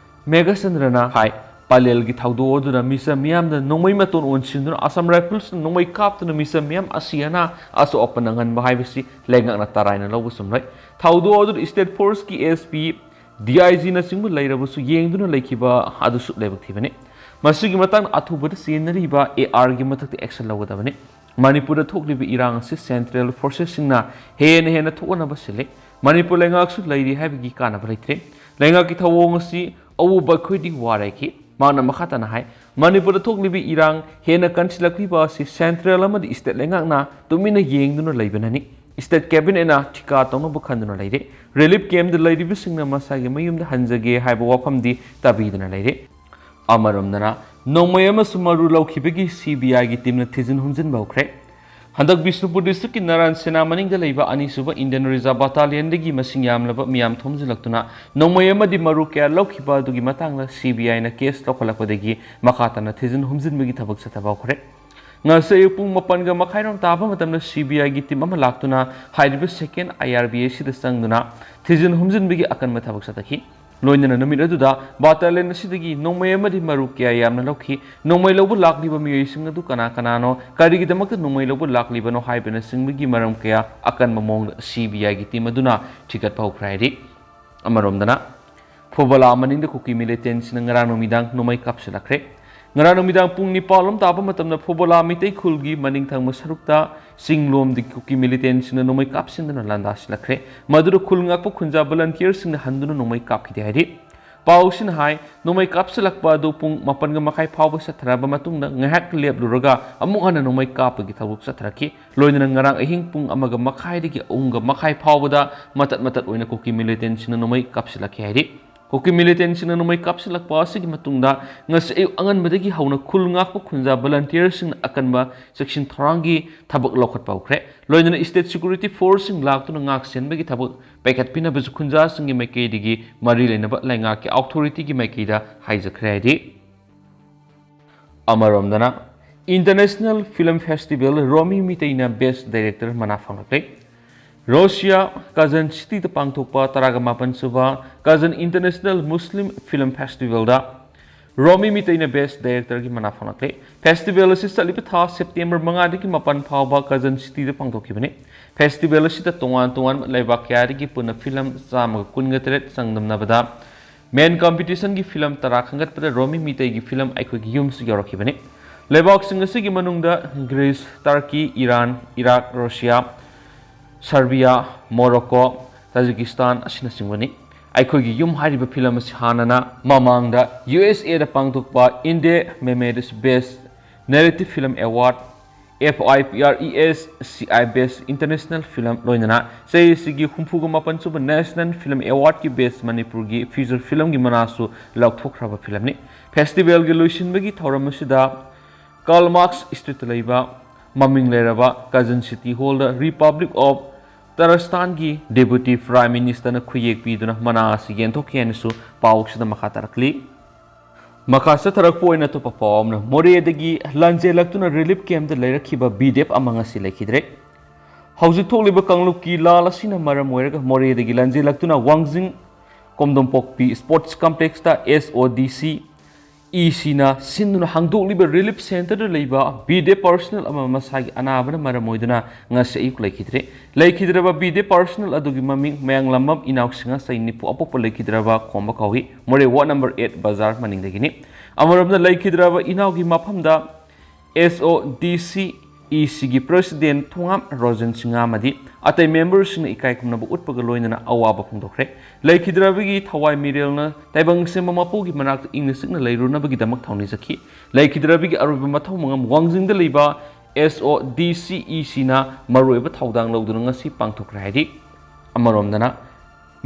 ꯃꯦꯘꯆꯟꯗ꯭ꯔꯅ ꯍꯥꯏ, ꯄꯂꯦꯜꯒꯤ ꯊꯧꯗꯣꯛ ꯑꯗꯨꯗ ꯃꯤꯆꯝ ꯃꯤꯌꯥꯝꯗ ꯅꯣꯡꯃꯩ ꯃꯇꯣꯟ ꯑꯣꯟꯁꯤꯟꯗꯨꯅ ꯑꯁꯥꯝ ꯔꯥꯏꯐꯜꯁꯅ ꯅꯣꯡꯃꯩ ꯀꯥꯞꯇꯨꯅ ꯃꯤꯆꯝ ꯃꯤꯌꯥꯝ ꯑꯁꯤ ꯑꯅꯥ ꯑꯁꯣꯛ ꯑꯄꯟ ꯅꯪꯍꯟꯕ ꯍꯥꯏꯕꯁꯤ ꯂꯩꯉꯥꯛꯅ ꯇꯔꯥꯏꯅ ꯂꯧꯕ ꯆꯨꯝꯂꯣꯏ꯫ ꯊꯧꯗꯣꯛ ꯑꯗꯨꯗ state ꯐꯣꯔꯁꯀꯤ S P, D I ꯖꯤꯅꯆꯤꯡꯕ ꯂꯩꯔꯕꯁꯨ ꯌꯦꯡꯗꯨꯅ ꯂꯩꯈꯤꯕ ꯑꯗꯨꯁꯨ ꯂꯥꯏꯕꯛ ꯊꯤꯕꯅꯤ꯫ ꯃꯁꯤꯒꯤ ꯃꯇꯥꯡꯗ ꯑꯊꯨꯕꯗ ꯆꯦꯟꯅꯔꯤꯕ ꯑꯦ ꯑꯥꯔꯒꯤ ꯃꯊꯛꯇ ꯑꯦꯛꯁꯟ ꯂꯧꯒꯗꯕꯅꯤ꯫ ꯃꯅꯤꯄꯨꯔꯗ ꯊꯣꯛꯂꯤꯕ ꯏꯔꯥꯡ ꯑꯁꯤ ꯁꯦꯟꯇ꯭ꯔꯦꯜ ꯐꯣꯔꯁꯦꯁꯁꯤꯡꯅ ꯍꯦꯟꯅ ꯍꯦꯟꯅ ꯊꯣꯛꯍꯟꯅꯕ ꯁꯤꯜꯂꯤ꯫ ꯃꯅꯤꯄꯨꯔ ꯂꯩꯉꯥꯛꯁꯨ ꯂꯩꯔꯤ ꯍꯥꯏꯕꯒꯤ ꯀꯥꯟꯅꯕ ꯂꯩꯇ꯭ꯔꯦ꯫ ꯂꯩꯉꯥꯛꯀꯤ ꯊꯧꯑꯣꯡ ꯑꯁꯤ ꯑꯎꯕ ꯑꯩꯈꯣꯏꯗꯤ ꯋꯥꯔꯦꯈꯤ꯫ ꯃꯍꯥꯛꯅ ꯃꯈꯥ ꯇꯥꯅ ꯍꯥꯏ, ꯃꯅꯤꯄꯨꯔꯗ ꯊꯣꯛꯂꯤꯕ ꯏꯔꯥꯡ ꯍꯦꯟꯅ ꯀꯟꯁꯤꯜꯂꯛꯂꯤꯕ ꯑꯁꯤ ꯁꯦꯟꯇ꯭ꯔꯦꯜ ꯑꯃꯗꯤ ꯁ꯭ꯇꯦꯠ ꯂꯩꯉꯥꯛꯅ ꯇꯨꯃꯤꯟꯅ ꯌꯦꯡꯗꯨꯅ ꯂꯩꯕꯅꯅꯤ꯫ ꯁ꯭ꯇꯦꯠ ꯀꯦꯕꯤꯅꯦꯠꯅ ꯊꯤꯀꯥ ꯇꯧꯅꯕ ꯈꯟꯗꯨꯅ ꯂꯩꯔꯦ꯫ ꯔꯤꯂꯤꯐ ꯀꯦꯝꯞꯇ ꯂꯩꯔꯤꯕꯁꯤꯡꯅ ꯃꯁꯥꯒꯤ ꯃꯌꯨꯝꯗ ꯍꯟꯖꯒꯦ ꯍꯥꯏꯕ ꯋꯥꯐꯝꯗꯤ ꯇꯥꯕꯤꯗꯅ ꯂꯩꯔꯦ꯫ ꯑꯃꯔꯣꯝꯗꯅ ꯅꯣꯡꯃꯩ ꯑꯃꯁꯨ ꯃꯔꯨ ꯂꯧꯈꯤꯕꯒꯤ ꯁꯤ ꯕꯤ ꯑꯥꯏꯒꯤ ꯇꯤꯝꯅ ꯊꯤꯖꯤꯟ ꯍꯨꯝꯖꯤꯟꯕ ꯍꯧꯈ꯭ꯔꯦ꯫ ꯍꯟꯗꯛ ꯕꯤꯁꯅꯨꯄꯨꯔ ꯗꯤꯁꯇ꯭ꯔꯤꯛꯀꯤ ꯅꯥꯔꯥꯟ ꯁꯦꯅꯥ ꯃꯅꯤꯡꯗ ꯂꯩꯕ ꯑꯅꯤꯁꯨꯕ ꯏꯟꯗꯤꯌꯟ ꯔꯤꯖꯥꯔꯚ ꯕꯠꯇꯥꯂꯤꯌꯟꯗꯒꯤ ꯃꯁꯤꯡ ꯌꯥꯝꯂꯕ ꯃꯤꯌꯥꯝ ꯊꯣꯝꯖꯤꯜꯂꯛꯇꯨꯅ ꯅꯣꯡꯃꯩ ꯑꯃꯗꯤ ꯃꯔꯨ ꯀꯌꯥ ꯂꯧꯈꯤꯕ ꯑꯗꯨꯒꯤ ꯃꯇꯥꯡꯗ ꯁꯤ ꯕꯤ ꯑꯥꯏꯅ ꯀꯦꯁ ꯂꯧꯈꯠꯂꯛꯄꯗꯒꯤ ꯃꯈꯥ ꯇꯥꯅ ꯊꯤꯖꯤꯟ ꯍꯨꯝꯖꯤꯟꯕꯒꯤ ꯊꯕꯛ ꯆꯠꯊꯕ ꯍꯧꯈ꯭ꯔꯦ꯫ ꯉꯁꯤ ꯑꯌꯨꯛ ꯄꯨꯡ ꯃꯥꯄꯟꯒ ꯃꯈꯥꯏꯔꯣꯝ ꯇꯥꯕ ꯃꯇꯝꯗ ꯁꯤ ꯕꯤ ꯑꯥꯏꯒꯤ ꯇꯤꯝ ꯑꯃ ꯂꯥꯛꯇꯨꯅ ꯍꯥꯏꯔꯤꯕ ꯁꯦꯀꯦꯟ ꯑꯥꯏ ꯑꯥꯔ ꯕꯤ ꯑꯁꯤꯗ ꯆꯪꯗꯨꯅ ꯊꯤꯖꯤꯟ ꯍꯨꯝꯖꯤꯟꯕꯒꯤ ꯑꯀꯟꯕ ꯊꯕꯛ ꯆꯠꯊꯈꯤ꯫ ꯂꯣꯏꯅꯅ ꯅꯨꯃꯤꯠ ꯑꯗꯨꯗ ꯕꯠꯇꯥꯂꯤꯌꯟ ꯑꯁꯤꯗꯒꯤ ꯅꯣꯡꯃꯩ ꯑꯃꯗꯤ ꯃꯔꯨ ꯀꯌꯥ ꯌꯥꯝꯅ ꯂꯧꯈꯤ꯫ ꯅꯣꯡꯃꯩ ꯂꯧꯕ ꯂꯥꯛꯂꯤꯕ ꯃꯤꯑꯣꯏꯁꯤꯡ ꯑꯗꯨ ꯀꯅꯥ ꯀꯅꯥꯅꯣ, ꯀꯔꯤꯒꯤꯗꯃꯛꯇ ꯅꯣꯡꯃꯩ ꯂꯧꯕ ꯂꯥꯛꯂꯤꯕꯅꯣ ꯍꯥꯏꯕꯅꯆꯤꯡꯕꯒꯤ ꯃꯔꯝ ꯀꯌꯥ ꯑꯀꯟꯕ ꯃꯑꯣꯡꯗ ꯁꯤ ꯕꯤ ꯑꯥꯏꯒꯤ ꯇꯤꯝ ꯑꯗꯨꯅ ꯊꯤꯒꯠꯄ ꯍꯧꯈ꯭ꯔꯦ ꯍꯥꯏꯔꯤ꯫ ꯑꯃꯔꯣꯝꯗꯅ, ꯐꯣꯕꯣꯂꯥ ꯃꯅꯤꯡꯗ ꯀꯨꯀꯤ ꯃꯤꯂꯤꯇꯦꯟꯁꯤꯡꯅ ꯉꯔꯥꯡ ꯅꯨꯃꯤꯗꯥꯡ ꯅꯣꯡꯃꯩ ꯀꯥꯞꯁꯤꯜꯂꯛꯈ꯭ꯔꯦ꯫ ꯉꯔꯥꯡ ꯅꯨꯃꯤꯗꯥꯡ ꯄꯨꯡ ꯅꯤꯄꯥꯜ ꯂꯣꯝ ꯇꯥꯕ ꯃꯇꯝꯗ ꯐꯣꯕꯣꯂꯥ ꯃꯤꯇꯩ ꯈꯨꯜꯒꯤ ꯃꯅꯤꯡ ꯊꯪꯕ ꯁꯔꯨꯛꯇ ꯆꯤꯡꯂꯣꯝꯗꯒꯤ ꯀꯨꯀꯤ ꯃꯤꯂꯤꯇꯦꯟꯁꯤꯡꯅ ꯅꯣꯡꯃꯩ ꯀꯥꯞꯁꯤꯟꯗꯨꯅ ꯂꯥꯟꯗꯥꯁꯤꯜꯂꯛꯈ꯭ꯔꯦ꯫ ꯃꯗꯨꯗ ꯈꯨꯜ ꯉꯥꯛꯄ ꯈꯨꯟꯖꯥ ꯚꯣꯂꯟꯇꯤꯌꯔꯁꯤꯡꯅ ꯍꯟꯗꯨꯅ ꯅꯣꯡꯃꯩ ꯀꯥꯞꯈꯤꯗꯦ ꯍꯥꯏꯔꯤ꯫ ꯄꯥꯎꯁꯤꯅ ꯍꯥꯏ, ꯅꯣꯡꯃꯩ ꯀꯥꯞꯁꯤꯜꯂꯛꯄ ꯑꯗꯨ ꯄꯨꯡ ꯃꯥꯄꯟꯒ ꯃꯈꯥꯏ ꯐꯥꯎꯕ ꯆꯠꯊꯔꯕ ꯃꯇꯨꯡꯗ ꯉꯥꯏꯍꯥꯛ ꯂꯦꯞꯂꯨꯔꯒ ꯑꯃꯨꯛ ꯍꯟꯅ ꯅꯣꯡꯃꯩ ꯀꯥꯞꯄꯒꯤ ꯊꯕꯛ ꯆꯠꯊꯔꯛꯈꯤ꯫ ꯂꯣꯏꯅꯅ ꯉꯔꯥꯡ ꯑꯍꯤꯡ ꯄꯨꯡ ꯑꯃꯒ ꯃꯈꯥꯏꯗꯒꯤ ꯑꯍꯨꯝꯒ ꯃꯈꯥꯏ ꯐꯥꯎꯕꯗ ꯃꯇꯠ ꯃꯇꯠ ꯑꯣꯏꯅ ꯀꯨꯀꯤ ꯃꯤꯂꯤꯇꯦꯟꯁꯤꯡꯅ ꯅꯣꯡꯃꯩ ꯀꯥꯞꯁꯤꯜꯂꯛꯈꯤ ꯍꯥꯏꯔꯤ꯫ ꯀꯨꯀꯤ ꯃꯤꯂꯤꯇꯦꯟꯁꯤꯡꯅ ꯅꯣꯡꯃꯩ ꯀꯥꯞꯁꯤꯜꯂꯛꯄ ꯑꯁꯤꯒꯤ ꯃꯇꯨꯡꯗ ꯉꯁꯤ ꯑꯌꯨꯛ ꯑꯉꯟꯕꯗꯒꯤ ꯍꯧꯅ ꯈꯨꯜ ꯉꯥꯛꯄ ꯈꯨꯟꯖꯥ ꯚꯣꯂꯟꯇꯤꯌꯔꯁꯤꯡꯅ ꯑꯀꯟꯕ ꯆꯦꯛꯁꯤꯟ ꯊꯧꯔꯥꯡꯒꯤ ꯊꯕꯛ ꯂꯧꯈꯠꯄ ꯍꯧꯈ꯭ꯔꯦ꯫ ꯂꯣꯏꯅꯅ ꯁ꯭ꯇꯦꯠ ꯁꯦꯀ꯭ꯌꯨꯔꯤꯇꯤ ꯐꯣꯔꯁꯁꯤꯡ ꯂꯥꯛꯇꯨꯅ ꯉꯥꯛ ꯁꯦꯟꯕꯒꯤ ꯊꯕꯛ ꯄꯥꯏꯈꯠꯄꯤꯅꯕꯁꯨ ꯈꯨꯟꯖꯥꯁꯤꯡꯒꯤ ꯃꯥꯏꯀꯩꯗꯒꯤ ꯃꯔꯤ ꯂꯩꯅꯕ ꯂꯩꯉꯥꯛꯀꯤ ꯑꯣꯊꯣꯔꯤꯇꯤꯒꯤ ꯃꯥꯏꯀꯩꯗ ꯍꯥꯏꯖꯈ꯭ꯔꯦ ꯍꯥꯏꯔꯤ꯫ ꯑꯃꯔꯣꯝꯗꯅ, ꯏꯟꯇꯔꯅꯦꯁꯅꯦꯜ ꯐꯤꯂꯝ ꯐꯦꯁꯇꯤꯚꯦꯜ ꯔꯣꯃꯤ ꯃꯤꯇꯩꯅ ꯕꯦꯁ ꯗꯥꯏꯔꯦꯛꯇꯔ ꯃꯅꯥ ꯐꯪꯂꯛꯂꯦ꯫ ꯔꯣꯁꯤꯌꯥ ꯀꯥꯖꯟ ꯁꯤꯇꯤꯗ ꯄꯥꯡꯊꯣꯛꯄ ꯇꯔꯥꯒ ꯃꯥꯄꯟ ꯁꯨꯕ ꯀꯥꯖꯟ ꯏꯟꯇꯔꯅꯦꯁꯅꯦꯜ ꯃꯨꯁꯂꯤꯝ ꯐꯤꯂꯝ ꯐꯦꯁꯇꯤꯚꯦꯜꯗ ꯔꯣꯃꯤ ꯃꯤꯇꯩꯅ ꯕꯦꯁ ꯗꯥꯏꯔꯦꯛꯇꯔꯒꯤ ꯃꯅꯥ ꯐꯪꯂꯛꯂꯦ꯫ ꯐꯦꯁꯇꯤꯚꯦꯜ ꯑꯁꯤ ꯆꯠꯂꯤꯕ ꯊꯥ ꯁꯦꯞꯇꯦꯝꯕꯔ ꯃꯉꯥꯗꯒꯤ ꯃꯥꯄꯟ ꯐꯥꯎꯕ ꯀꯥꯖꯟ ꯁꯤꯇꯤꯗ ꯄꯥꯡꯊꯣꯛꯈꯤꯕꯅꯤ꯫ ꯐꯦꯁꯇꯤꯚꯦꯜ ꯑꯁꯤꯗ ꯇꯣꯉꯥꯟ ꯇꯣꯉꯥꯟꯕ ꯂꯩꯕꯥꯛ ꯀꯌꯥꯗꯒꯤ ꯄꯨꯟꯅ ꯐꯤꯂꯝ ꯆꯥꯝꯃꯒ ꯀꯨꯟꯒ ꯇꯔꯦꯠ ꯆꯥꯡꯗꯝꯅꯕꯗ ꯃꯦꯟ ꯀꯝꯄꯤꯇꯤꯁꯟꯒꯤ ꯐꯤꯂꯝ ꯇꯔꯥ ꯈꯟꯒꯠꯄꯗ ꯔꯣꯃꯤ ꯃꯤꯇꯩꯒꯤ ꯐꯤꯂꯝ ꯑꯩꯈꯣꯏꯒꯤ ꯌꯨꯝꯁꯨ ꯌꯥꯎꯔꯛꯈꯤꯕꯅꯤ꯫ ꯂꯩꯕꯥꯛꯁꯤꯡ ꯑꯁꯤꯒꯤ ꯃꯅꯨꯡꯗ Greece, Turkey, Iran, Iraq, Russia, Serbia, Morocco, Tajikistan ꯑꯁꯤꯅꯆꯤꯡꯕꯅꯤ꯫ ꯑꯩꯈꯣꯏꯒꯤ ꯌꯨꯝ ꯍꯥꯏꯔꯤꯕ ꯐꯤꯂꯝ ꯑꯁꯤ ꯍꯥꯟꯅꯅ ꯃꯃꯥꯡꯗ ꯌꯨ ꯑꯦꯁ ꯑꯦꯗ ꯄꯥꯡꯊꯣꯛꯄ India Memes Best Narrative Film Award, F I P R E S C I Best International Film, ꯂꯣꯏꯅꯅ ꯆꯍꯤ ꯑꯁꯤꯒꯤ ꯍꯨꯝꯐꯨꯒ ꯃꯥꯄꯟ ꯁꯨꯕ National Film Awardꯀꯤ Best ꯃꯅꯤꯄꯨꯔꯒꯤ Feature Filmꯒꯤ ꯃꯅꯥꯁꯨ ꯂꯧꯊꯣꯛꯈ꯭ꯔꯕ ꯐꯤꯂꯝꯅꯤ꯫ ꯐꯦꯁꯇꯤꯚꯦꯜꯒꯤ ꯂꯣꯏꯁꯤꯟꯕꯒꯤ ꯊꯧꯔꯝ ꯑꯁꯤꯗ ꯀꯥꯔꯜ ꯃꯥꯔꯛꯁ ꯁ꯭ꯇ꯭ꯔꯤꯠꯇ ꯂꯩꯕ ꯃꯃꯤꯡ ꯂꯩꯔꯕ Kazansheeti Hallꯗ Republic of Tatarstan ꯒꯤ Deputy Prime Minister ꯅ ꯈꯨꯌꯦꯛ ꯄꯤꯗꯨꯅ ꯃꯅꯥ ꯑꯁꯤ ꯌꯦꯟꯊꯣꯛꯈꯤ ꯍꯥꯏꯅꯁꯨ ꯄꯥꯎꯁꯤꯗ ꯃꯈꯥ ꯇꯥꯔꯛꯂꯤ꯫ ꯃꯈꯥ ꯆꯠꯊꯔꯛꯄ ꯑꯣꯏꯅ ꯑꯇꯣꯞꯄ ꯄꯥꯎ ꯑꯃꯅ, ꯃꯣꯔꯦꯗꯒꯤ ꯂꯥꯟꯖꯦꯜꯂꯛꯇꯨꯅ relief camp ꯇ ꯂꯩꯔꯛꯈꯤꯕ B D F ꯑꯃ ꯉꯁꯤ ꯂꯩꯈꯤꯗ꯭ꯔꯦ꯫ ꯍꯧꯖꯤꯛ ꯊꯣꯛꯂꯤꯕ ꯀꯥꯡꯂꯨꯞꯀꯤ ꯂꯥꯜ ꯑꯁꯤꯅ ꯃꯔꯝ ꯑꯣꯏꯔꯒ ꯃꯣꯔꯦꯗꯒꯤ ꯂꯥꯟꯖꯦꯜꯂꯛꯇꯨꯅ ꯋꯥꯡꯖꯤꯡ ꯀꯣꯝꯗꯣꯝꯄꯣꯛꯄꯤ Sports Complex ꯇ S O D C E C ꯅ ꯁꯤꯟꯗꯨꯅ ꯍꯥꯡꯗꯣꯛꯂꯤꯕ relief centre ꯗ ꯂꯩꯕ B D F personnel ꯑꯃ ꯃꯁꯥꯒꯤ ꯑꯅꯥꯕꯅ ꯃꯔꯝ ꯑꯣꯏꯗꯨꯅ ꯉꯁꯤ ꯑꯌꯨꯛ ꯂꯩꯈꯤꯗ꯭ꯔꯦ꯫ ꯂꯩꯈꯤꯗ꯭ꯔꯕ B D F personnel ꯑꯗꯨꯒꯤ ꯃꯃꯤꯡ ꯃꯌꯥꯡꯂꯝꯕꯝ ꯏꯅꯥꯎꯁꯤꯡꯍ, ꯆꯍꯤ ꯅꯤꯐꯨ, ꯑꯄꯣꯛꯄ ꯂꯩꯈꯤꯗ꯭ꯔꯕ ꯈꯣꯝꯕ ꯀꯧꯏ꯫ ꯃꯣꯔꯦ ward number eight ꯕꯖꯥꯔ ꯃꯅꯤꯡꯗꯒꯤꯅꯤ꯫ ꯑꯃꯔꯣꯝꯗ ꯂꯩꯈꯤꯗ꯭ꯔꯕ ꯏꯅꯥꯎꯒꯤ ꯃꯐꯝꯗ S O D C E C ꯒꯤ President ꯊꯣꯉꯥꯝ ꯔꯣꯖꯟ ꯁꯤꯡꯍ ꯑꯃꯗꯤ ꯑꯇꯩ member ꯁꯤꯡꯅ ꯏꯀꯥꯏ ꯈꯨꯝꯅꯕ ꯎꯠꯄꯒ ꯂꯣꯏꯅꯅ ꯑꯋꯥꯕ ꯐꯣꯡꯗꯣꯛꯈ꯭ꯔꯦ꯫ ꯂꯩꯈꯤꯗ꯭ꯔꯕꯒꯤ ꯊꯋꯥꯏ ꯃꯤꯔꯦꯜꯅ ꯇꯥꯏꯕꯪ ꯁꯦꯝꯕ ꯃꯄꯨꯒꯤ ꯃꯅꯥꯛꯇ ꯏꯪꯅ ꯆꯤꯛꯅ ꯂꯩꯔꯨꯅꯕꯒꯤꯗꯃꯛ ꯊꯧꯅꯤꯖꯈꯤ꯫ ꯂꯩꯈꯤꯗ꯭ꯔꯕꯒꯤ ꯑꯔꯣꯏꯕ ꯃꯊꯧ ꯃꯉꯝ ꯋꯥꯡꯖꯤꯡꯗ ꯂꯩꯕ S O D C E C ꯅ ꯃꯔꯨꯑꯣꯏꯕ ꯊꯧꯗꯥꯡ ꯂꯧꯗꯨꯅ ꯉꯁꯤ ꯄꯥꯡꯊꯣꯛꯈ꯭ꯔꯦ ꯍꯥꯏꯔꯤ꯫ ꯑꯃꯔꯣꯝꯗꯅ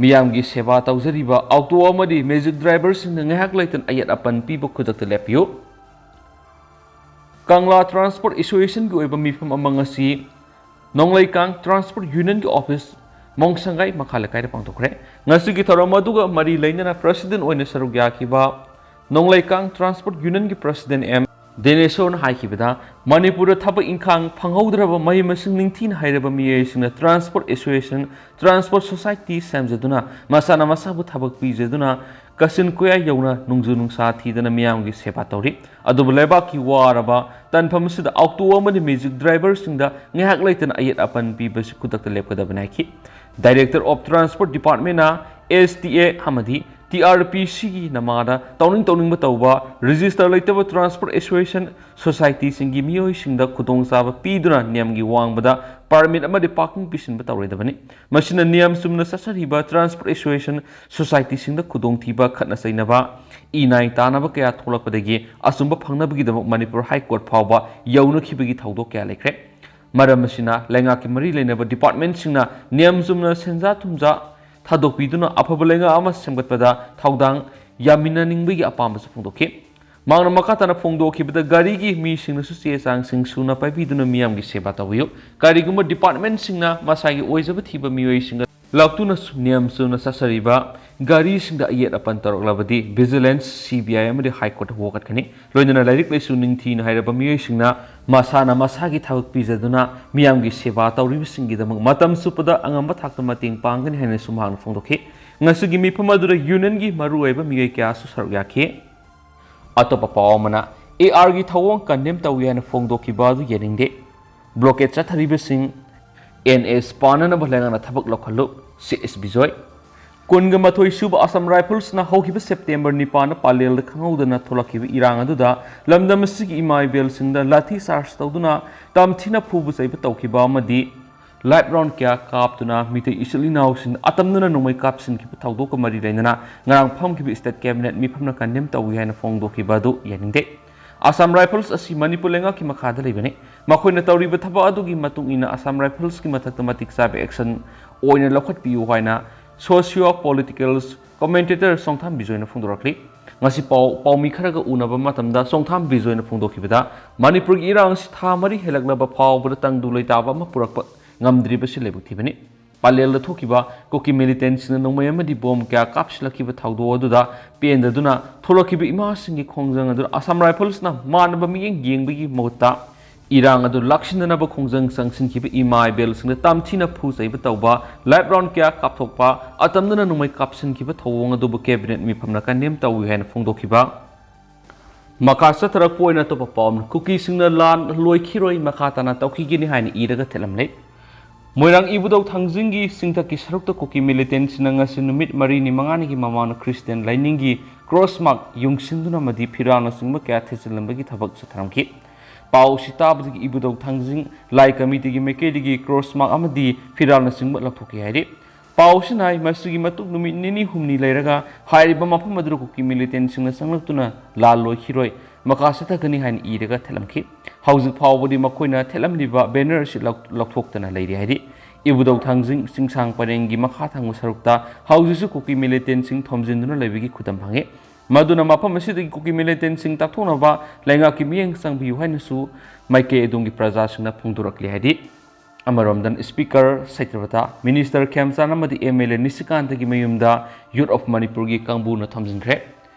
ꯃꯤꯌꯥꯝꯒꯤ ꯁꯦꯕꯥ ꯇꯧꯖꯔꯤꯕ auto ꯑꯃꯗꯤ magic driver ꯁꯤꯡꯅ ꯉꯥꯏꯍꯥꯛ ꯂꯩꯇꯅ ꯑꯌꯦꯠ ꯑꯄꯟ ꯄꯤꯕ ꯈꯨꯗꯛꯇ ꯂꯦꯞꯄꯤꯌꯨ꯫ ꯀꯪꯂꯥ Transport Association ꯒꯤ ꯑꯣꯏꯕ ꯃꯤꯐꯝ ꯑꯃ ꯉꯁꯤ ꯅꯣꯡꯂꯩꯀꯥꯡ Transport Union ꯒꯤ office ꯃꯣꯡꯁꯪꯒꯥꯏ ꯃꯈꯥ ꯂꯩꯀꯥꯏꯗ ꯄꯥꯡꯊꯣꯛꯈ꯭ꯔꯦ꯫ ꯉꯁꯤꯒꯤ ꯊꯧꯔꯝ ꯑꯗꯨꯒ ꯃꯔꯤ ꯂꯩꯅꯅ President ꯑꯣꯏꯅ ꯁꯔꯨꯛ ꯌꯥꯈꯤꯕ ꯅꯣꯡꯂꯩꯀꯥꯡ Transport Union ꯒꯤ President M ꯗꯦꯅꯦꯁꯣꯔꯅ ꯍꯥꯏꯈꯤꯕꯗ, ꯃꯅꯤꯄꯨꯔꯗ ꯊꯕꯛ ꯏꯪꯈꯥꯡ ꯐꯪꯍꯧꯗ꯭ꯔꯕ, ꯃꯍꯩ ꯃꯁꯤꯡ ꯅꯤꯡꯊꯤꯅ ꯍꯩꯔꯕ ꯃꯤꯑꯣꯏꯁꯤꯡꯅ Transport Association, Transport Society ꯁꯦꯝꯖꯗꯨꯅ ꯃꯁꯥꯅ ꯃꯁꯥꯕꯨ ꯊꯕꯛ ꯄꯤꯖꯗꯨꯅ ꯀꯥꯆꯤꯟ ꯀꯣꯌꯥ ꯌꯧꯅ ꯅꯣꯡꯖꯨ ꯅꯨꯡꯁꯥ ꯊꯤꯗꯅ ꯃꯤꯌꯥꯝꯒꯤ ꯁꯦꯕꯥ ꯇꯧꯔꯤ꯫ ꯑꯗꯨꯕꯨ ꯂꯩꯕꯥꯛꯀꯤ ꯋꯥꯔꯕ ꯇꯥꯟꯐꯝ ꯑꯁꯤꯗ auto ꯑꯃꯗꯤ magic driver ꯁꯤꯡꯗ ꯉꯥꯏꯍꯥꯛ ꯂꯩꯇꯅ ꯑꯌꯦꯠ ꯑꯄꯟ ꯄꯤꯕꯁꯤ ꯈꯨꯗꯛꯇ ꯂꯦꯞꯀꯗꯕꯅꯤ ꯍꯥꯏꯈꯤ꯫ Director of Transport Department ꯅ S T A ꯑꯃꯗꯤ ꯇꯤ ꯑꯥꯔ ꯄꯤ ꯁꯤꯒꯤ ꯅꯃꯥꯗ ꯇꯧꯅꯤꯡ ꯇꯧꯅꯤꯡꯕ ꯇꯧꯕ, ꯔꯦꯖꯤꯁꯇꯔ ꯂꯩꯇꯕ ꯇ꯭ꯔꯥꯟꯁꯄꯣꯔꯠ ꯑꯦꯁꯣꯁꯤꯌꯦꯁꯟ ꯁꯣꯁꯥꯏꯇꯤꯁꯤꯡꯒꯤ ꯃꯤꯑꯣꯏꯁꯤꯡꯗ ꯈꯨꯗꯣꯡꯆꯥꯕ ꯄꯤꯗꯨꯅ ꯅꯤꯌꯝꯒꯤ ꯋꯥꯡꯃꯗ ꯄꯔꯃꯤꯠ ꯑꯃꯗꯤ ꯄꯥꯔꯀꯤꯡ ꯄꯤꯁꯤꯟꯕ ꯇꯧꯔꯣꯏꯗꯕꯅꯤ꯫ ꯃꯁꯤꯅ ꯅꯤꯌꯝ ꯆꯨꯝꯅ ꯆꯠꯆꯔꯤꯕ ꯇ꯭ꯔꯥꯟꯁꯄꯣꯔꯠ ꯑꯦꯁꯣꯁꯤꯌꯦꯁꯟ ꯁꯣꯁꯥꯏꯇꯤꯁꯤꯡꯗ ꯈꯨꯗꯣꯡꯊꯤꯕ, ꯈꯠꯅ ꯆꯩꯅꯕ, ꯏ ꯅꯥꯏ ꯇꯥꯅꯕ ꯀꯌꯥ ꯊꯣꯛꯂꯛꯄꯗꯒꯤ ꯑꯆꯨꯝꯕ ꯐꯪꯅꯕꯒꯤꯗꯃꯛ ꯃꯅꯤꯄꯨꯔ ꯍꯥꯏ ꯀꯣꯔꯠ ꯐꯥꯎꯕ ꯌꯧꯅꯈꯤꯕꯒꯤ ꯊꯧꯗꯣꯛ ꯀꯌꯥ ꯂꯩꯈ꯭ꯔꯦ꯫ ꯃꯔꯝ ꯑꯁꯤꯅ ꯂꯩꯉꯥꯛꯀꯤ ꯃꯔꯤ ꯂꯩꯅꯕ ꯗꯤꯄꯥꯔꯠꯃꯦꯟꯁꯤꯡꯅ ꯅꯤꯌꯝ ꯆꯨꯝꯅ ꯁꯦꯟꯖꯥ ꯊꯨꯝꯖꯥ ꯊꯥꯗꯣꯛꯄꯤꯗꯨꯅ ꯑꯐꯕ ꯂꯩꯉꯥꯛ ꯑꯃ ꯁꯦꯝꯒꯠꯄꯗ ꯊꯧꯗꯥꯡ ꯌꯥꯃꯤꯟꯅꯅꯤꯡꯕꯒꯤ ꯑꯄꯥꯝꯕꯁꯨ ꯐꯣꯡꯗꯣꯛꯈꯤ꯫ ꯃꯍꯥꯛꯅ ꯃꯈꯥ ꯇꯥꯅ ꯐꯣꯡꯗꯣꯛꯈꯤꯕꯗ, ꯒꯥꯔꯤꯒꯤ ꯃꯤꯁꯤꯡꯅꯁꯨ ꯆꯦ ꯆꯥꯡꯁꯤꯡ ꯁꯨꯅ ꯄꯥꯏꯕꯤꯗꯨꯅ ꯃꯤꯌꯥꯝꯒꯤ ꯁꯦꯕꯥ ꯇꯧꯕꯤꯌꯨ꯫ ꯀꯔꯤꯒꯨꯝꯕ ꯗꯤꯄꯥꯔꯠꯃꯦꯟꯁꯤꯡꯅ ꯃꯁꯥꯒꯤ ꯑꯣꯏꯖꯕ ꯊꯤꯕ ꯃꯤꯑꯣꯏꯁꯤꯡꯒ ꯂꯥꯛꯇꯨꯅ ꯅꯤꯌꯝ ꯆꯨꯝꯅ ꯆꯠꯆꯔꯤꯕ ꯒꯥꯔꯤꯁꯤꯡꯗ ꯑꯌꯦꯠ ꯑꯄꯟ ꯇꯧꯔꯛꯂꯕꯗꯤ ꯚꯤꯖꯤꯂꯦꯟꯁ, ꯁꯤ ꯕꯤ ꯑꯥꯏ ꯑꯃꯗꯤ ꯍꯥꯏ ꯀꯣꯔꯠꯇ ꯋꯥꯀꯠꯀꯅꯤ꯫ ꯂꯣꯏꯅꯅ ꯂꯥꯏꯔꯤꯛ ꯂꯥꯏꯁꯨ ꯅꯤꯡꯊꯤꯅ ꯍꯩꯔꯕ ꯃꯤꯑꯣꯏꯁꯤꯡꯅ ꯃꯁꯥꯅ ꯃꯁꯥꯒꯤ ꯊꯕꯛ ꯄꯤꯖꯗꯨꯅ ꯃꯤꯌꯥꯝꯒꯤ ꯁꯦꯕꯥ ꯇꯧꯔꯤꯕꯁꯤꯡꯒꯤꯗꯃꯛ ꯃꯇꯝ ꯆꯨꯞꯄꯗ ꯑꯉꯝꯕ ꯊꯥꯛꯇ ꯃꯇꯦꯡ ꯄꯥꯡꯒꯅꯤ ꯍꯥꯏꯅꯁꯨ ꯃꯍꯥꯛꯅ ꯐꯣꯡꯗꯣꯛꯈꯤ꯫ ꯉꯁꯤꯒꯤ ꯃꯤꯐꯝ ꯑꯗꯨꯗ ꯌꯨꯅꯤꯌꯟꯒꯤ ꯃꯔꯨꯑꯣꯏꯕ ꯃꯤꯑꯣꯏ ꯀꯌꯥꯁꯨ ꯁꯔꯨꯛ ꯌꯥꯈꯤ꯫ ꯑꯇꯣꯞꯄ ꯄꯥꯎ ꯑꯃꯅ, ꯑꯦ ꯑꯥꯔꯒꯤ ꯊꯧꯑꯣꯡ ꯀꯟꯗꯦꯝ ꯇꯧꯏ ꯍꯥꯏꯅ ꯐꯣꯡꯗꯣꯛꯈꯤꯕ ꯑꯗꯨ ꯌꯥꯅꯤꯡꯗꯦ꯫ ꯕ꯭ꯂꯣꯀꯦꯠ ꯆꯠꯊꯔꯤꯕꯁꯤꯡ ꯑꯦꯟ ꯑꯦꯁ ꯄꯥꯟꯅꯅꯕ ꯂꯩꯉꯥꯛꯅ ꯊꯕꯛ ꯂꯧꯈꯠꯂꯨ, ꯁꯤ ꯑꯦꯁ ꯕꯤꯖꯣꯏ꯫ ꯀꯨꯟꯒ ꯃꯥꯊꯣꯏ ꯁꯨꯕ ꯑꯁꯥꯝ ꯔꯥꯏꯐꯜꯁꯅ ꯍꯧꯈꯤꯕ ꯁꯦꯞꯇꯦꯝꯕꯔ ꯅꯤꯄꯥꯟꯗ ꯄꯥꯂꯦꯜꯗ ꯈꯪꯍꯧꯗꯅ ꯊꯣꯛꯂꯛꯈꯤꯕ ꯏꯔꯥꯡ ꯑꯗꯨꯗ ꯂꯝꯗꯝ ꯑꯁꯤꯒꯤ ꯏꯃꯥ ꯏꯕꯦꯜꯁꯤꯡꯗ ꯂꯥꯊꯤ ꯆꯥꯔꯖ ꯇꯧꯗꯨꯅ ꯇꯝꯊꯤꯅ ꯐꯨꯕ ꯆꯩꯕ ꯇꯧꯈꯤꯕ ꯑꯃꯗꯤ ꯂꯥꯏꯐ ꯔꯥꯎꯟ ꯀꯌꯥ ꯀꯥꯞꯇꯨꯅ ꯃꯤꯇꯩ ꯏꯆꯤꯜ ꯏꯅꯥꯎꯁꯤꯡ ꯑꯇꯝꯅꯅ ꯅꯣꯡꯃꯩ ꯀꯥꯞꯁꯤꯟꯈꯤꯕ ꯊꯧꯗꯣꯛꯀ ꯃꯔꯤ ꯂꯩꯅꯅ ꯉꯔꯥꯡ ꯐꯝꯈꯤꯕ ꯁ꯭ꯇꯦꯠ ꯀꯦꯕꯤꯅꯦꯠ ꯃꯤꯐꯝꯅ ꯀꯟꯗꯦꯝ ꯇꯧꯏ ꯍꯥꯏꯅ ꯐꯣꯡꯗꯣꯛꯈꯤꯕ ꯑꯗꯨ ꯌꯥꯅꯤꯡꯗꯦ꯫ ꯑꯁꯥꯝ ꯔꯥꯏꯐꯜꯁ ꯑꯁꯤ ꯃꯅꯤꯄꯨꯔ ꯂꯩꯉꯥꯛꯀꯤ ꯃꯈꯥꯗ ꯂꯩꯕꯅꯤ꯫ ꯃꯈꯣꯏꯅ ꯇꯧꯔꯤꯕ ꯊꯕꯛ ꯑꯗꯨꯒꯤ ꯃꯇꯨꯡ ꯏꯟꯅ ꯑꯁꯥꯝ ꯔꯥꯏꯐꯜꯁꯀꯤ ꯃꯊꯛꯇ ꯃꯇꯤꯛ ꯆꯥꯕ ꯑꯦꯛꯁꯟ ꯑꯣꯏꯅ ꯂꯧꯈꯠꯄꯤꯌꯨ ꯍꯥꯏꯅ ꯁꯣꯁꯤꯌꯣ ꯄꯣꯂꯤꯇꯤꯀꯦꯜ ꯀꯣꯃꯦꯟꯇꯦꯇꯔ ꯆꯣꯡꯊꯥꯝ ꯕꯤꯖꯣꯏꯅ ꯐꯣꯡꯗꯣꯔꯛꯂꯤ꯫ ꯉꯁꯤ ꯄꯥꯎ, ꯄꯥꯎꯃꯤ ꯈꯔꯒ ꯎꯅꯕ ꯃꯇꯝꯗ ꯆꯣꯡꯊꯥꯝ ꯕꯤꯖꯣꯏꯅ ꯐꯣꯡꯗꯣꯛꯈꯤꯕꯗ, ꯃꯅꯤꯄꯨꯔꯒꯤ ꯏꯔꯥꯡ ꯑꯁꯤ ꯊꯥ ꯃꯔꯤ ꯍꯦꯜꯂꯛꯂꯕ ꯐꯥꯎꯕꯗ ꯇꯪꯗꯨ ꯂꯩꯇꯥꯕ ꯑꯃ ꯄꯨꯔꯛꯄ ꯉꯝꯗ꯭ꯔꯤꯕꯁꯤ ꯂꯥꯏꯕꯛ ꯊꯤꯕꯅꯤ꯫ ꯄꯥꯂꯦꯜꯗ ꯊꯣꯛꯈꯤꯕ ꯀꯨꯀꯤ ꯃꯤꯂꯤꯇꯦꯟꯁꯤꯡꯅ ꯅꯣꯡꯃꯩ ꯑꯃꯗꯤ ꯕꯣꯝ ꯀꯌꯥ ꯀꯥꯞꯁꯤꯜꯂꯛꯈꯤꯕ ꯊꯧꯗꯣꯛ ꯑꯗꯨꯗ ꯄꯦꯟꯗꯗꯨꯅ ꯊꯣꯛꯂꯛꯈꯤꯕ ꯏꯃꯥꯁꯤꯡꯒꯤ ꯈꯣꯡꯖꯪ ꯑꯗꯨꯗ ꯑꯁꯥꯝ ꯔꯥꯏꯐꯜꯁꯅ ꯃꯥꯟꯅꯕ ꯃꯤꯠꯌꯦꯡ ꯌꯦꯡꯕꯒꯤ ꯃꯍꯨꯠꯇ ꯏꯔꯥꯡ ꯑꯗꯨ ꯂꯥꯛꯁꯤꯟꯅꯅꯕ ꯈꯣꯡꯖꯪ ꯆꯪꯁꯤꯟꯈꯤꯕ ꯏꯃꯥ ꯏꯕꯦꯜꯁꯤꯡꯗ ꯇꯝꯊꯤꯅ ꯐꯨ ꯆꯩꯕ ꯇꯧꯕ, ꯂꯥꯏꯐ ꯔꯥꯎꯟ ꯀꯌꯥ ꯀꯥꯞꯊꯣꯛꯄ, ꯑꯇꯝꯅꯅ ꯅꯣꯡꯃꯩ ꯀꯥꯞꯁꯤꯟꯈꯤꯕ ꯊꯧꯑꯣꯡ ꯑꯗꯨꯕꯨ ꯀꯦꯕꯤꯅꯦꯠ ꯃꯤꯐꯝꯅ ꯀꯟꯗꯦꯝ ꯇꯧꯏ ꯍꯥꯏꯅ ꯐꯣꯡꯗꯣꯛꯈꯤꯕ꯫ ꯃꯈꯥ ꯆꯠꯊꯔꯛꯄ ꯑꯣꯏꯅ ꯑꯇꯣꯞꯄ ꯄꯥꯎ ꯑꯃꯅ, ꯀꯨꯀꯤꯁꯤꯡꯅ ꯂꯥꯟ ꯂꯣꯏꯈꯤꯔꯣꯏ, ꯃꯈꯥ ꯇꯥꯅ ꯇꯧꯈꯤꯒꯅꯤ ꯍꯥꯏꯅ ꯏꯔꯒ ꯊꯦꯠꯂꯝꯂꯦ꯫ ꯃꯣꯏꯔꯥꯡ ꯏꯕꯨꯙꯧ ꯊꯥꯡꯖꯤꯡꯒꯤ ꯆꯤꯡꯊꯛꯀꯤ ꯁꯔꯨꯛꯇ ꯀꯨꯀꯤ ꯃꯤꯂꯤꯇꯦꯟꯁꯤꯡꯅ ꯉꯁꯤ ꯅꯨꯃꯤꯠ ꯃꯔꯤꯅꯤ ꯃꯉꯥꯅꯤꯒꯤ ꯃꯃꯥꯡꯗ ꯈ꯭ꯔꯤꯁꯇꯤꯌꯥꯟ ꯂꯥꯏꯅꯤꯡꯒꯤ ꯀ꯭ꯔꯣꯁ ꯃꯥꯔꯛ ꯌꯨꯡꯁꯤꯟꯗꯨꯅ ꯑꯃꯗꯤ ꯐꯤꯔꯥꯜꯅꯆꯤꯡꯕ ꯀꯌꯥ ꯊꯤꯖꯤꯜꯂꯝꯕꯒꯤ ꯊꯕꯛ ꯆꯠꯊꯔꯝꯈꯤ꯫ ꯄꯥꯎ ꯑꯁꯤ ꯇꯥꯕꯗꯒꯤ ꯏꯕꯨꯙꯧ ꯊꯥꯡꯖꯤꯡ ꯂꯥꯏ ꯀꯃꯤꯇꯤꯒꯤ ꯃꯥꯏꯀꯩꯗꯒꯤ ꯀ꯭ꯔꯣꯁ ꯃꯥꯔꯛ ꯑꯃꯗꯤ ꯐꯤꯔꯥꯜꯅꯆꯤꯡꯕ ꯂꯧꯊꯣꯛꯈꯤ ꯍꯥꯏꯔꯤ꯫ ꯄꯥꯎ ꯑꯁꯤꯅ ꯍꯥꯏ, ꯃꯁꯤꯒꯤ ꯃꯇꯨꯡ ꯅꯨꯃꯤꯠ ꯅꯤꯅꯤ ꯍꯨꯝꯅꯤ ꯂꯩꯔꯒ ꯍꯥꯏꯔꯤꯕ ꯃꯐꯝ ꯑꯗꯨꯗ ꯀꯨꯀꯤ ꯃꯤꯂꯤꯇꯦꯟꯁꯤꯡꯅ ꯆꯪꯂꯛꯇꯨꯅ ꯂꯥꯜ ꯂꯣꯏꯈꯤꯔꯣꯏ, ꯃꯈꯥ ꯆꯠꯊꯒꯅꯤ ꯍꯥꯏꯅ ꯏꯔꯒ ꯊꯦꯠꯂꯝꯈꯤ꯫ ꯍꯧꯖꯤꯛ ꯐꯥꯎꯕꯗꯤ ꯃꯈꯣꯏꯅ ꯊꯦꯠꯂꯝꯂꯤꯕ ꯕꯦꯅꯔ ꯑꯁꯤ ꯂꯧ-, ꯂꯧꯊꯣꯛꯇꯅ ꯂꯩꯔꯤ ꯍꯥꯏꯔꯤ꯫ ꯏꯕꯨꯙꯧ ꯊꯥꯡꯖꯤꯡ ꯆꯤꯡꯁꯥꯡ ꯄꯔꯦꯡꯒꯤ ꯃꯈꯥ ꯊꯪꯕ ꯁꯔꯨꯛꯇ ꯍꯧꯖꯤꯛꯁꯨ ꯀꯨꯀꯤ ꯃꯤꯂꯤꯇꯦꯟꯁꯤꯡ ꯊꯣꯝꯖꯤꯟꯗꯨꯅ ꯂꯩꯕꯒꯤ ꯈꯨꯗꯝ ꯐꯪꯉꯤ꯫ ꯃꯗꯨꯅ ꯃꯐꯝ ꯑꯁꯤꯗꯒꯤ ꯀꯨꯀꯤ ꯃꯤꯂꯤꯇꯦꯟꯁꯤꯡ ꯇꯥꯛꯊꯣꯛꯅꯕ ꯂꯩꯉꯥꯛꯀꯤ ꯃꯤꯠꯌꯦꯡ ꯆꯪꯕꯤꯌꯨ ꯍꯥꯏꯅꯁꯨ ꯃꯥꯏꯀꯩ ꯑꯗꯣꯝꯒꯤ ꯄ꯭ꯔꯖꯥꯁꯤꯡꯅ ꯐꯣꯡꯗꯣꯔꯛꯂꯤ ꯍꯥꯏꯔꯤ꯫ ꯑꯃꯔꯣꯝꯗ ꯁ꯭ꯄꯤꯀꯔ ꯁꯇ꯭ꯌꯕ꯭ꯔꯇ, ꯃꯤꯅꯤꯁꯇꯔ ꯈꯦꯝꯆꯥꯟ ꯑꯃꯗꯤ ꯑꯦꯝ ꯑꯦꯜ ꯑꯦ ꯅꯤꯁꯤꯀꯥꯟꯇꯒꯤ ꯃꯌꯨꯝꯗ ꯌꯨꯠ ꯑꯣꯐ ꯃꯅꯤꯄꯨꯔꯒꯤ ꯀꯥꯡꯕꯨꯅ ꯊꯝꯖꯤꯟꯈ꯭ꯔꯦ꯫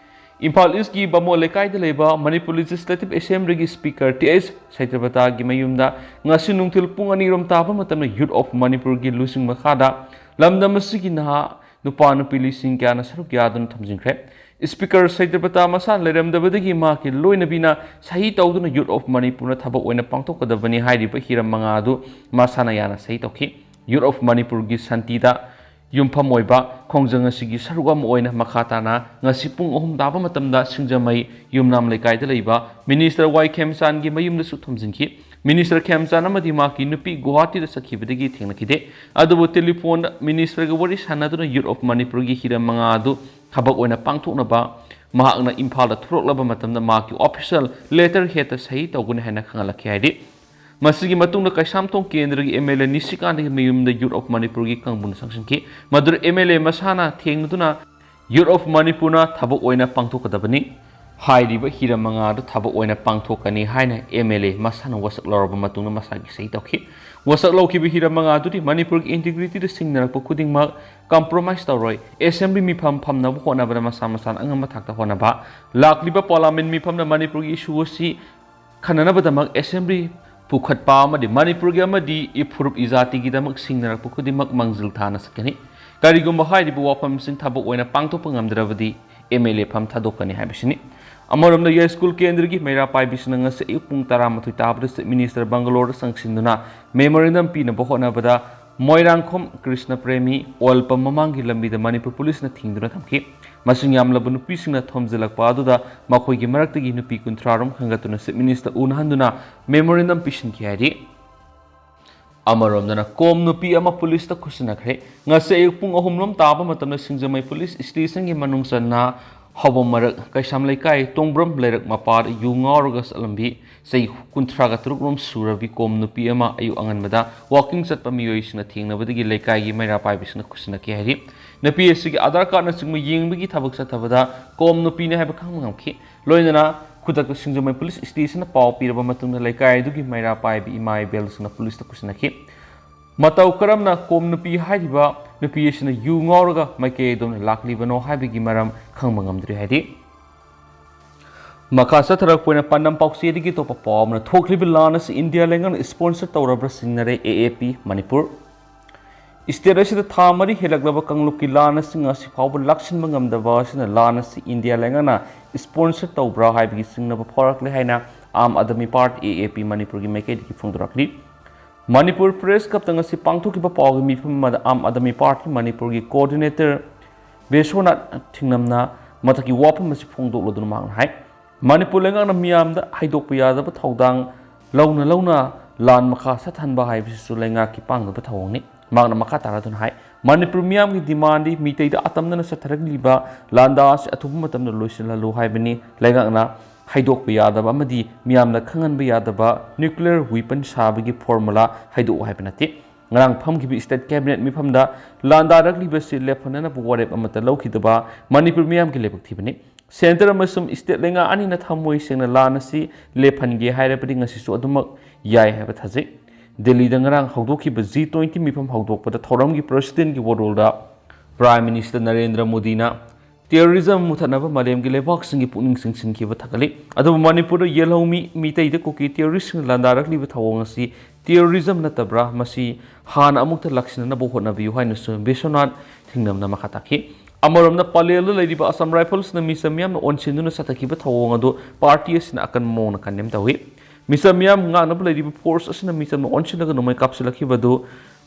ꯏꯝꯐꯥꯜ ꯏꯁꯀꯤ ꯕꯥꯃꯣꯟ ꯂꯩꯀꯥꯏꯗ ꯂꯩꯕ ꯃꯅꯤꯄꯨꯔ ꯂꯦꯖꯤꯁꯂꯦꯇꯤꯚ ꯑꯦꯁꯦꯝꯕ꯭ꯂꯤꯒꯤ ꯁ꯭ꯄꯤꯀꯔ ꯇꯤ ꯑꯩꯆ ꯁꯇ꯭ꯌꯕ꯭ꯔꯇꯒꯤ ꯃꯌꯨꯝꯗ ꯉꯁꯤ ꯅꯨꯡꯊꯤꯜ ꯄꯨꯡ ꯑꯅꯤꯔꯣꯝ ꯇꯥꯕ ꯃꯇꯝꯗ ꯌꯨꯠ ꯑꯣꯐ ꯃꯅꯤꯄꯨꯔꯒꯤ ꯂꯨꯆꯤꯡ ꯃꯈꯥꯗ ꯂꯝꯗꯝ ꯑꯁꯤꯒꯤ ꯅꯍꯥ ꯅꯨꯄꯥ ꯅꯨꯄꯤ ꯂꯤꯁꯤꯡ ꯀꯌꯥꯅ ꯁꯔꯨꯛ ꯌꯥꯗꯨꯅ ꯊꯝꯖꯤꯟꯈ꯭ꯔꯦ꯫ ꯁ꯭ꯄꯤꯀꯔ ꯁꯇ꯭ꯌꯕ꯭ꯔꯇ ꯃꯁꯥ ꯂꯩꯔꯝꯗꯕꯗꯒꯤ ꯃꯍꯥꯛꯀꯤ ꯂꯣꯏꯅꯕꯤꯅ ꯁꯍꯤ ꯇꯧꯗꯨꯅ ꯌꯨꯠ ꯑꯣꯐ ꯃꯅꯤꯄꯨꯔꯅ ꯊꯕꯛ ꯑꯣꯏꯅ ꯄꯥꯡꯊꯣꯛꯀꯗꯕꯅꯤ ꯍꯥꯏꯔꯤꯕ ꯍꯤꯔꯝ ꯃꯉꯥ ꯑꯗꯨ ꯃꯁꯥꯅ ꯌꯥꯅ ꯁꯍꯤ ꯇꯧꯈꯤ꯫ ꯌꯨꯠ ꯑꯣꯐ ꯃꯅꯤꯄꯨꯔꯒꯤ ꯁꯥꯟꯇꯤꯗ ꯌꯨꯝꯐꯝ ꯑꯣꯏꯕ ꯈꯣꯡꯖꯪ ꯑꯁꯤꯒꯤ ꯁꯔꯨꯛ ꯑꯃ ꯑꯣꯏꯅ ꯃꯈꯥ ꯇꯥꯅ ꯉꯁꯤ ꯄꯨꯡ ꯑꯍꯨꯝ ꯇꯥꯕ ꯃꯇꯝꯗ ꯁꯤꯡꯖꯃꯩ ꯌꯨꯝꯅꯥꯝ ꯂꯩꯀꯥꯏꯗ ꯂꯩꯕ ꯃꯤꯅꯤꯁꯇꯔ ꯋꯥꯏ ꯈꯦꯝꯆꯥꯟꯒꯤ ꯃꯌꯨꯝꯗꯁꯨ ꯊꯣꯝꯖꯤꯟꯈꯤ꯫ ꯃꯤꯅꯤꯁꯇꯔ ꯈꯦꯝꯆꯥꯟ ꯑꯃꯗꯤ ꯃꯍꯥꯛꯀꯤ ꯅꯨꯄꯤ ꯒꯨꯋꯥꯍꯥꯇꯤꯗ ꯆꯠꯈꯤꯕꯗꯒꯤ ꯊꯦꯡꯅꯈꯤꯗꯦ꯫ ꯑꯗꯨꯕꯨ ꯇꯦꯂꯤꯐꯣꯟꯗ ꯃꯤꯅꯤꯁꯇꯔꯒ ꯋꯥꯔꯤ ꯁꯥꯟꯅꯗꯨꯅ ꯌꯨꯠ ꯑꯣꯐ ꯃꯅꯤꯄꯨꯔꯒꯤ ꯍꯤꯔꯝ ꯃꯉꯥ ꯑꯗꯨ ꯊꯕꯛ ꯑꯣꯏꯅ ꯄꯥꯡꯊꯣꯛꯅꯕ ꯃꯍꯥꯛꯅ ꯏꯝꯐꯥꯜꯗ ꯊꯣꯛꯂꯛꯂꯕ ꯃꯇꯝꯗ ꯃꯍꯥꯛꯀꯤ ꯑꯣꯐꯤꯁꯤꯌꯦꯜ ꯂꯦꯇꯔ ꯍꯦꯠꯇ ꯁꯍꯤ ꯇꯧꯒꯅꯤ ꯍꯥꯏꯅ ꯈꯪꯍꯜꯂꯛꯈꯤ ꯍꯥꯏꯔꯤ꯫ ꯃꯁꯤꯒꯤ ꯃꯇꯨꯡꯗ ꯀꯩꯁꯥꯝꯊꯣꯡ ꯀꯦꯟꯗ꯭ꯔꯒꯤ ꯑꯦꯝ ꯑꯦꯜ ꯑꯦ ꯅꯤꯁꯤꯀꯥꯟꯇꯒꯤ ꯃꯌꯨꯝꯗ ꯌꯨꯠ ꯑꯣꯐ ꯃꯅꯤꯄꯨꯔꯒꯤ ꯀꯥꯡꯕꯨꯅ ꯆꯪꯁꯤꯟꯈꯤ꯫ ꯃꯗꯨꯗ ꯑꯦꯝ ꯑꯦꯜ ꯑꯦ ꯃꯁꯥꯅ ꯊꯦꯡꯅꯗꯨꯅ ꯌꯨꯠ ꯑꯣꯐ ꯃꯅꯤꯄꯨꯔꯅ ꯊꯕꯛ ꯑꯣꯏꯅ ꯄꯥꯡꯊꯣꯛꯀꯗꯕꯅꯤ꯫ ꯍꯥꯏꯔꯤꯕ ꯍꯤꯔꯝ ꯃꯉꯥ ꯑꯗꯨ ꯊꯕꯛ ꯑꯣꯏꯅ ꯄꯥꯡꯊꯣꯛꯀꯅꯤ ꯍꯥꯏꯅ ꯑꯦꯝ ꯑꯦꯜ ꯑꯦ ꯃꯁꯥꯅ ꯋꯥꯁꯛ ꯂꯧꯔꯕ ꯃꯇꯨꯡꯗ ꯃꯁꯥꯒꯤ ꯁꯍꯤ ꯇꯧꯈꯤ꯫ ꯋꯥꯁꯛ ꯂꯧꯈꯤꯕ ꯍꯤꯔꯝ ꯃꯉꯥ ꯑꯗꯨꯗꯤ ꯃꯅꯤꯄꯨꯔꯒꯤ ꯏꯟꯇꯤꯒ꯭ꯔꯤꯇꯤꯗ ꯁꯤꯡꯅꯔꯛꯄ ꯈꯨꯗꯤꯡꯃꯛ ꯀꯝꯄ꯭ꯔꯣꯃꯥꯏꯁ ꯇꯧꯔꯣꯏ, ꯑꯦꯁꯦꯝꯕ꯭ꯂꯤ ꯃꯤꯐꯝ ꯐꯝꯅꯕ ꯍꯣꯠꯅꯕꯗ ꯃꯁꯥ ꯃꯁꯥꯅ ꯑꯉꯝꯕ ꯊꯥꯛꯇ ꯍꯣꯠꯅꯕ, ꯂꯥꯛꯂꯤꯕ ꯄꯥꯔꯂꯥꯃꯦꯟ ꯃꯤꯐꯝꯗ ꯃꯅꯤꯄꯨꯔꯒꯤ ꯏꯁꯨ ꯑꯁꯤ ꯈꯟꯅꯅꯕꯗꯃꯛ ꯑꯦꯁꯦꯝꯕ꯭ꯂꯤ ꯄꯨꯈꯠꯄ ꯑꯃꯗꯤ ꯃꯅꯤꯄꯨꯔꯒꯤ ꯑꯃꯗꯤ ꯏꯐꯨꯔꯨꯞ ꯏꯖꯥꯇꯤꯒꯤꯗꯃꯛ ꯁꯤꯡꯅꯔꯛꯄ ꯈꯨꯗꯤꯡꯃꯛ ꯃꯥꯡꯖꯤꯜ ꯊꯥꯅ ꯆꯠꯀꯅꯤ꯫ ꯀꯔꯤꯒꯨꯝꯕ ꯍꯥꯏꯔꯤꯕ ꯋꯥꯐꯝꯁꯤꯡ ꯊꯕꯛ ꯑꯣꯏꯅ ꯄꯥꯡꯊꯣꯛꯄ ꯉꯝꯗ꯭ꯔꯕꯗꯤ ꯑꯦꯝ ꯑꯦꯜ ꯑꯦ ꯐꯝ ꯊꯥꯗꯣꯛꯀꯅꯤ ꯍꯥꯏꯕꯁꯤꯅꯤ꯫ ꯑꯃꯔꯣꯝꯗ, ꯌꯥꯏꯁ꯭ꯀꯨꯜ ꯀꯦꯟꯗ꯭ꯔꯒꯤ ꯃꯩꯔꯥ ꯄꯥꯏꯕꯤꯁꯤꯡꯅ ꯉꯁꯤ ꯑꯌꯨꯛ ꯄꯨꯡ ꯇꯔꯥꯃꯥꯊꯣꯏ ꯇꯥꯕꯗ Chief Minister ꯕꯪꯒꯂꯣꯔꯗ ꯆꯪꯁꯤꯟꯗꯨꯅ memorandum ꯄꯤꯅꯕ ꯍꯣꯠꯅꯕꯗ ꯃꯣꯏꯔꯥꯡꯈꯣꯝ ꯀ꯭ꯔꯤꯁꯅ ꯄ꯭ꯔꯦꯃꯤ ꯑꯣꯏꯜ ꯄꯝ ꯃꯃꯥꯡꯒꯤ ꯂꯝꯕꯤꯗ ꯃꯅꯤꯄꯨꯔ ꯄꯨꯂꯤꯁꯅ ꯊꯤꯡꯗꯨꯅ ꯊꯝꯈꯤ꯫ ꯃꯁꯤꯡ ꯌꯥꯝꯂꯕ ꯅꯨꯄꯤꯁꯤꯡꯅ ꯊꯣꯝꯖꯤꯜꯂꯛꯄ ꯑꯗꯨꯗ ꯃꯈꯣꯏꯒꯤ ꯃꯔꯛꯇꯒꯤ ꯅꯨꯄꯤ ꯀꯨꯟꯊ꯭ꯔꯥ ꯔꯣꯝ ꯈꯟꯒꯠꯇꯨꯅ Chief Minister ꯎꯅꯍꯟꯗꯨꯅ memorandum ꯄꯤꯁꯤꯟꯈꯤ ꯍꯥꯏꯔꯤ꯫ ꯑꯃꯔꯣꯝꯗꯅ, ꯀꯣꯝ ꯅꯨꯄꯤ ꯑꯃ ꯄꯨꯂꯤꯁꯇ ꯈꯨꯠꯁꯤꯟꯅꯈ꯭ꯔꯦ꯫ ꯉꯁꯤ ꯑꯌꯨꯛ ꯄꯨꯡ ꯑꯍꯨꯝ ꯂꯣꯝ ꯇꯥꯕ ꯃꯇꯝꯗ ꯁꯤꯡꯖꯃꯩ ꯄꯨꯂꯤꯁ ꯁ꯭ꯇꯦꯁꯟꯒꯤ ꯃꯅꯨꯡ ꯆꯟꯅ ꯍꯥꯎꯕꯝ ꯃꯔꯛ ꯀꯩꯁꯥꯝ ꯂꯩꯀꯥꯏ ꯇꯣꯡꯕ꯭ꯔꯝ ꯂꯩꯔꯛ ꯃꯄꯥꯗ ꯌꯨ ꯉꯥꯎꯔꯒ ꯆꯠꯂꯝꯕꯤ ꯆꯍꯤ ꯀꯨꯟꯊ꯭ꯔꯥꯒ ꯇꯔꯨꯛ ꯔꯣꯝ ꯁꯨꯔꯕꯤ ꯀꯣꯝ ꯅꯨꯄꯤ ꯑꯃ ꯑꯌꯨꯛ ꯑꯉꯟꯕꯗ walking ꯆꯠꯄ ꯃꯤꯑꯣꯏꯁꯤꯡꯅ ꯊꯦꯡꯅꯕꯗꯒꯤ ꯂꯩꯀꯥꯏꯒꯤ ꯃꯩꯔꯥ ꯄꯥꯏꯕꯤꯁꯤꯡꯅ ꯈꯨꯠꯁꯤꯟꯅꯈꯤ ꯍꯥꯏꯔꯤ꯫ ꯅꯨꯄꯤ ꯑꯁꯤꯒꯤ ꯑꯥꯙꯥꯔ ꯀꯥꯔꯗꯅꯆꯤꯡꯕ ꯌꯦꯡꯕꯒꯤ ꯊꯕꯛ ꯆꯠꯊꯕꯗ ꯀꯣꯝ ꯅꯨꯄꯤꯅꯤ ꯍꯥꯏꯕ ꯈꯪꯕ ꯉꯝꯈꯤ꯫ ꯂꯣꯏꯅꯅ ꯈꯨꯗꯛꯇ ꯁꯤꯡꯖꯃꯩ ꯄꯨꯂꯤꯁ ꯁ꯭ꯇꯦꯁꯟꯗ ꯄꯥꯎ ꯄꯤꯔꯕ ꯃꯇꯨꯡꯗ ꯂꯩꯀꯥꯏ ꯑꯗꯨꯒꯤ ꯃꯩꯔꯥ ꯄꯥꯏꯕꯤ ꯏꯃꯥ ꯏꯕꯦꯜꯁꯤꯡꯅ ꯄꯨꯂꯤꯁꯇ ꯈꯨꯠꯁꯤꯟꯅꯈꯤ꯫ ꯃꯇꯧ ꯀꯔꯝꯅ ꯀꯣꯝ ꯅꯨꯄꯤ ꯍꯥꯏꯔꯤꯕ ꯅꯨꯄꯤ ꯑꯁꯤꯅ ꯌꯨ ꯉꯥꯎꯔꯒ ꯃꯥꯏꯀꯩ ꯑꯗꯣꯝꯗ ꯂꯥꯛꯂꯤꯕꯅꯣ ꯍꯥꯏꯕꯒꯤ ꯃꯔꯝ ꯈꯪꯕ ꯉꯝꯗ꯭ꯔꯤ ꯍꯥꯏꯔꯤ꯫ ꯃꯈꯥ ꯆꯠꯊꯔꯛꯄ ꯑꯣꯏꯅ ꯄꯥꯟꯗꯝ ꯄꯥꯎꯆꯦꯗꯒꯤ ꯑꯇꯣꯞꯄ ꯄꯥꯎ ꯑꯃꯅ, ꯊꯣꯛꯂꯤꯕ ꯂꯥꯟ ꯑꯁꯤ ꯏꯟꯗꯤꯌꯥ ꯂꯩꯉꯥꯛꯅ sponsor ꯇꯧꯔꯕ꯭ꯔꯥ ꯆꯤꯡꯅꯔꯦ A A P Manipur. State ꯑꯁꯤꯗ ꯊꯥ ꯃꯔꯤ ꯍꯦꯜꯂꯛꯂꯕ ꯀꯥꯡꯂꯨꯞꯀꯤ ꯂꯥꯟ ꯑꯁꯤ ꯉꯁꯤ ꯐꯥꯎꯕ ꯂꯥꯛꯁꯤꯟꯕ ꯉꯝꯗꯕ ꯑꯁꯤꯅ ꯂꯥꯟ ꯑꯁꯤ ꯏꯟꯗꯤꯌꯥ ꯂꯩꯉꯥꯛꯅ sponsor ꯇꯧꯕ꯭ꯔꯥ ꯍꯥꯏꯕꯒꯤ ꯆꯤꯡꯅꯕ ꯐꯥꯎꯔꯛꯂꯦ ꯍꯥꯏꯅ Aam Aadmi party, A A P ꯃꯅꯤꯄꯨꯔꯒꯤ ꯃꯥꯏꯀꯩꯗꯒꯤ ꯐꯣꯡꯗꯣꯔꯛꯂꯤ꯫ ꯃꯅꯤꯄꯨꯔ Press Clubꯇ ꯉꯁꯤ ꯄꯥꯡꯊꯣꯛꯈꯤꯕ ꯄꯥꯎꯒꯤ ꯃꯤꯐꯝ ꯑꯃꯗ ꯑꯥꯝ ꯑꯥꯗꯃꯤ ꯄꯥꯔꯇꯤ ꯃꯅꯤꯄꯨꯔꯒꯤ coordinator ꯕꯤꯁ꯭ꯋꯅꯥꯊ ꯊꯤꯡꯅꯝꯅ ꯃꯊꯛꯀꯤ ꯋꯥꯐꯝ ꯑꯁꯤ ꯐꯣꯡꯗꯣꯛꯂꯗꯨꯅ ꯃꯍꯥꯛꯅ ꯍꯥꯏ, ꯃꯅꯤꯄꯨꯔ ꯂꯩꯉꯥꯛꯅ ꯃꯤꯌꯥꯝꯗ ꯍꯥꯏꯗꯣꯛꯄ ꯌꯥꯗꯕ ꯊꯧꯗꯥꯡ ꯂꯧꯅ ꯂꯧꯅ ꯂꯥꯟ ꯃꯈꯥ ꯆꯠꯊꯍꯟꯕ ꯍꯥꯏꯕꯁꯤꯁꯨ ꯂꯩꯉꯥꯛꯀꯤ ꯄꯥꯡꯗꯕ ꯊꯧꯑꯣꯡꯅꯤ꯫ ꯃꯍꯥꯛꯅ ꯃꯈꯥ ꯇꯥꯔꯗꯨꯅ ꯍꯥꯏ, ꯃꯅꯤꯄꯨꯔ ꯃꯤꯌꯥꯝꯒꯤ demandꯗꯤ ꯃꯤꯇꯩꯗ ꯑꯇꯝꯅꯅ ꯆꯠꯊꯔꯛꯂꯤꯕ ꯂꯥꯟꯗꯥ ꯑꯁꯤ ꯑꯊꯨꯕ ꯃꯇꯝꯗ ꯂꯣꯏꯁꯤꯜꯍꯜꯂꯨ ꯍꯥꯏꯕꯅꯤ꯫ ꯂꯩꯉꯥꯛꯅ ꯍꯥꯏꯗꯣꯛꯄ ꯌꯥꯗꯕ ꯑꯃꯗꯤ ꯃꯤꯌꯥꯝꯅ ꯈꯪꯍꯟꯕ ꯌꯥꯗꯕ nuclear weapon ꯁꯥꯕꯒꯤ formula ꯍꯥꯏꯗꯣꯛꯎ ꯍꯥꯏꯕ ꯅꯠꯇꯦ꯫ ꯉꯔꯥꯡ ꯐꯝꯈꯤꯕ State Cabinet ꯃꯤꯐꯝꯗ ꯂꯥꯟꯗꯥꯔꯛꯂꯤꯕꯁꯤ ꯂꯦꯞꯍꯟꯅꯅꯕ ꯋꯥꯔꯦꯞ ꯑꯃꯠꯇ ꯂꯧꯈꯤꯗꯕ ꯃꯅꯤꯄꯨꯔ ꯃꯤꯌꯥꯝꯒꯤ ꯂꯥꯏꯕꯛ ꯊꯤꯕꯅꯤ꯫ Centre ꯑꯃꯁꯨꯡ State ꯂꯩꯉꯥꯛ ꯑꯅꯤꯅ ꯊꯃꯣꯏ ꯁꯦꯡꯅ ꯂꯥꯟ ꯑꯁꯤ ꯂꯦꯞꯍꯟꯒꯦ ꯍꯥꯏꯔꯕꯗꯤ ꯉꯁꯤꯁꯨ ꯑꯗꯨꯃꯛ ꯌꯥꯏ ꯍꯥꯏꯕ ꯊꯥꯖꯩ꯫ ꯗꯤꯜꯂꯤꯗ ꯉꯔꯥꯡ ꯍꯧꯗꯣꯛꯈꯤꯕ G twenty ꯃꯤꯐꯝ ꯍꯧꯗꯣꯛꯄꯗ ꯊꯧꯔꯝꯒꯤ Presidentꯀꯤ ꯋꯥꯔꯣꯜꯗ Prime Minister ꯅꯔꯦꯟꯗ꯭ꯔ ꯃꯣꯗꯤꯅ terrorism ꯃꯨꯊꯠꯅꯕ ꯃꯥꯂꯦꯝꯒꯤ ꯂꯩꯕꯥꯛꯁꯤꯡꯒꯤ ꯄꯨꯛꯅꯤꯡ ꯆꯤꯡꯁꯤꯟꯈꯤꯕ ꯊꯥꯒꯠꯂꯤ꯫ ꯑꯗꯨꯕꯨ ꯃꯅꯤꯄꯨꯔꯗ ꯌꯦꯜꯍꯧꯃꯤ ꯃꯤꯇꯩꯗ ꯀꯨꯀꯤ terroristꯁꯤꯡꯅ ꯂꯥꯟꯗꯥꯔꯛꯂꯤꯕ ꯊꯧꯑꯣꯡ ꯑꯁꯤ terrorism ꯅꯠꯇꯕ꯭ꯔꯥ? ꯃꯁꯤ ꯍꯥꯟꯅ ꯑꯃꯨꯛꯇ ꯂꯥꯛꯁꯤꯟꯅꯅꯕ ꯍꯣꯠꯅꯕꯤꯌꯨ ꯍꯥꯏꯅꯁꯨ ꯕꯤꯁ꯭ꯋꯅꯥꯊ ꯊꯤꯡꯅꯝꯅ ꯃꯈꯥ ꯇꯥꯈꯤ꯫ ꯑꯃꯔꯣꯝꯗ ꯄꯂꯦꯜꯗ ꯂꯩꯔꯤꯕ ꯑꯁꯥꯝ ꯔꯥꯏꯐꯜꯁꯅ ꯃꯤꯆꯝ ꯃꯤꯌꯥꯝꯅ ꯑꯣꯟꯁꯤꯟꯗꯨꯅ ꯆꯠꯊꯈꯤꯕ ꯊꯧꯑꯣꯡ ꯑꯗꯨ ꯄꯥꯔꯇꯤ ꯑꯁꯤꯅ ꯑꯀꯟꯕ ꯃꯑꯣꯡꯗ ꯀꯟꯗꯦꯝ ꯇꯧꯏ꯫ ꯃꯤꯆꯝ ꯃꯤꯌꯥꯝ ꯉꯥꯛꯅꯕ ꯂꯩꯔꯤꯕ ꯐꯣꯔꯁ ꯑꯁꯤꯅ ꯃꯤꯆꯝꯅ ꯑꯣꯟꯁꯤꯜꯂꯒ ꯅꯣꯡꯃꯩ ꯀꯥꯞꯁꯤꯜꯂꯛꯈꯤꯕ ꯑꯗꯨ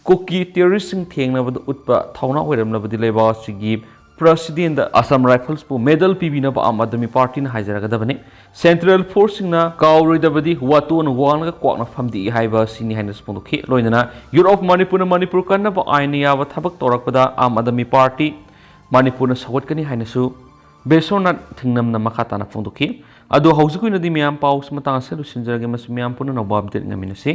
ꯀꯨꯀꯤ ꯇꯦꯔꯣꯔꯤꯁꯁꯤꯡ ꯊꯦꯡꯅꯕꯗ ꯎꯠꯄ ꯊꯧꯅꯥ ꯑꯣꯏꯔꯝꯂꯕꯗꯤ ꯂꯩꯕꯥꯛ ꯑꯁꯤꯒꯤ ꯄ꯭ꯔꯁꯤꯗꯦꯟꯗ ꯑꯁꯥꯝ ꯔꯥꯏꯐꯜꯁꯄꯨ ꯃꯦꯗꯜ ꯄꯤꯕꯤꯅꯕ ꯑꯥꯝ ꯑꯥꯗꯃꯤ ꯄꯥꯔꯇꯤꯅ ꯍꯥꯏꯖꯔꯒꯗꯕꯅꯤ꯫ ꯁꯦꯟꯇ꯭ꯔꯦꯜ ꯐꯣꯔꯁꯁꯤꯡꯅ ꯀꯥꯎꯔꯣꯏꯗꯕꯗꯤ ꯋꯥꯇꯣꯟ ꯋꯥꯡꯂꯒ ꯀ꯭ꯋꯥꯛꯅ ꯐꯝꯗꯦꯛꯏ ꯍꯥꯏꯕ ꯑꯁꯤꯅꯤ ꯍꯥꯏꯅꯁꯨ ꯐꯣꯡꯗꯣꯛꯈꯤ꯫ ꯂꯣꯏꯅꯅ ꯌꯨꯠ ꯑꯣꯐ ꯃꯅꯤꯄꯨꯔꯅ ꯃꯅꯤꯄꯨꯔ ꯀꯟꯅꯕ ꯑꯥꯏꯟꯅ ꯌꯥꯕ ꯊꯕꯛ ꯇꯧꯔꯛꯄꯗ ꯑꯥꯝ ꯑꯥꯗꯃꯤ ꯄꯥꯔꯇꯤ ꯃꯅꯤꯄꯨꯔꯅ ꯁꯧꯒꯠꯀꯅꯤ ꯍꯥꯏꯅꯁꯨ ꯕꯤꯁ꯭ꯋꯅꯥꯊ ꯊꯤꯡꯅꯝꯅ ꯃꯈꯥ ꯇꯥꯅ ꯐꯣꯡꯗꯣꯛꯈꯤ꯫ ꯑꯗꯣ ꯍꯧꯖꯤꯛꯀꯤ ꯑꯣꯏꯅꯗꯤ ꯃꯌꯥꯝ ꯄꯥꯎꯁꯤ ꯃꯇꯥꯡ ꯑꯁꯤꯗ ꯂꯣꯏꯁꯤꯟꯖꯔꯒꯦ꯫ ꯃꯁꯤ ꯃꯌꯥꯝ ꯄꯨꯟꯅ ꯅꯧꯕ ꯑꯞꯗꯦꯠ ꯉꯥꯏꯃꯤꯟꯅꯁꯤ꯫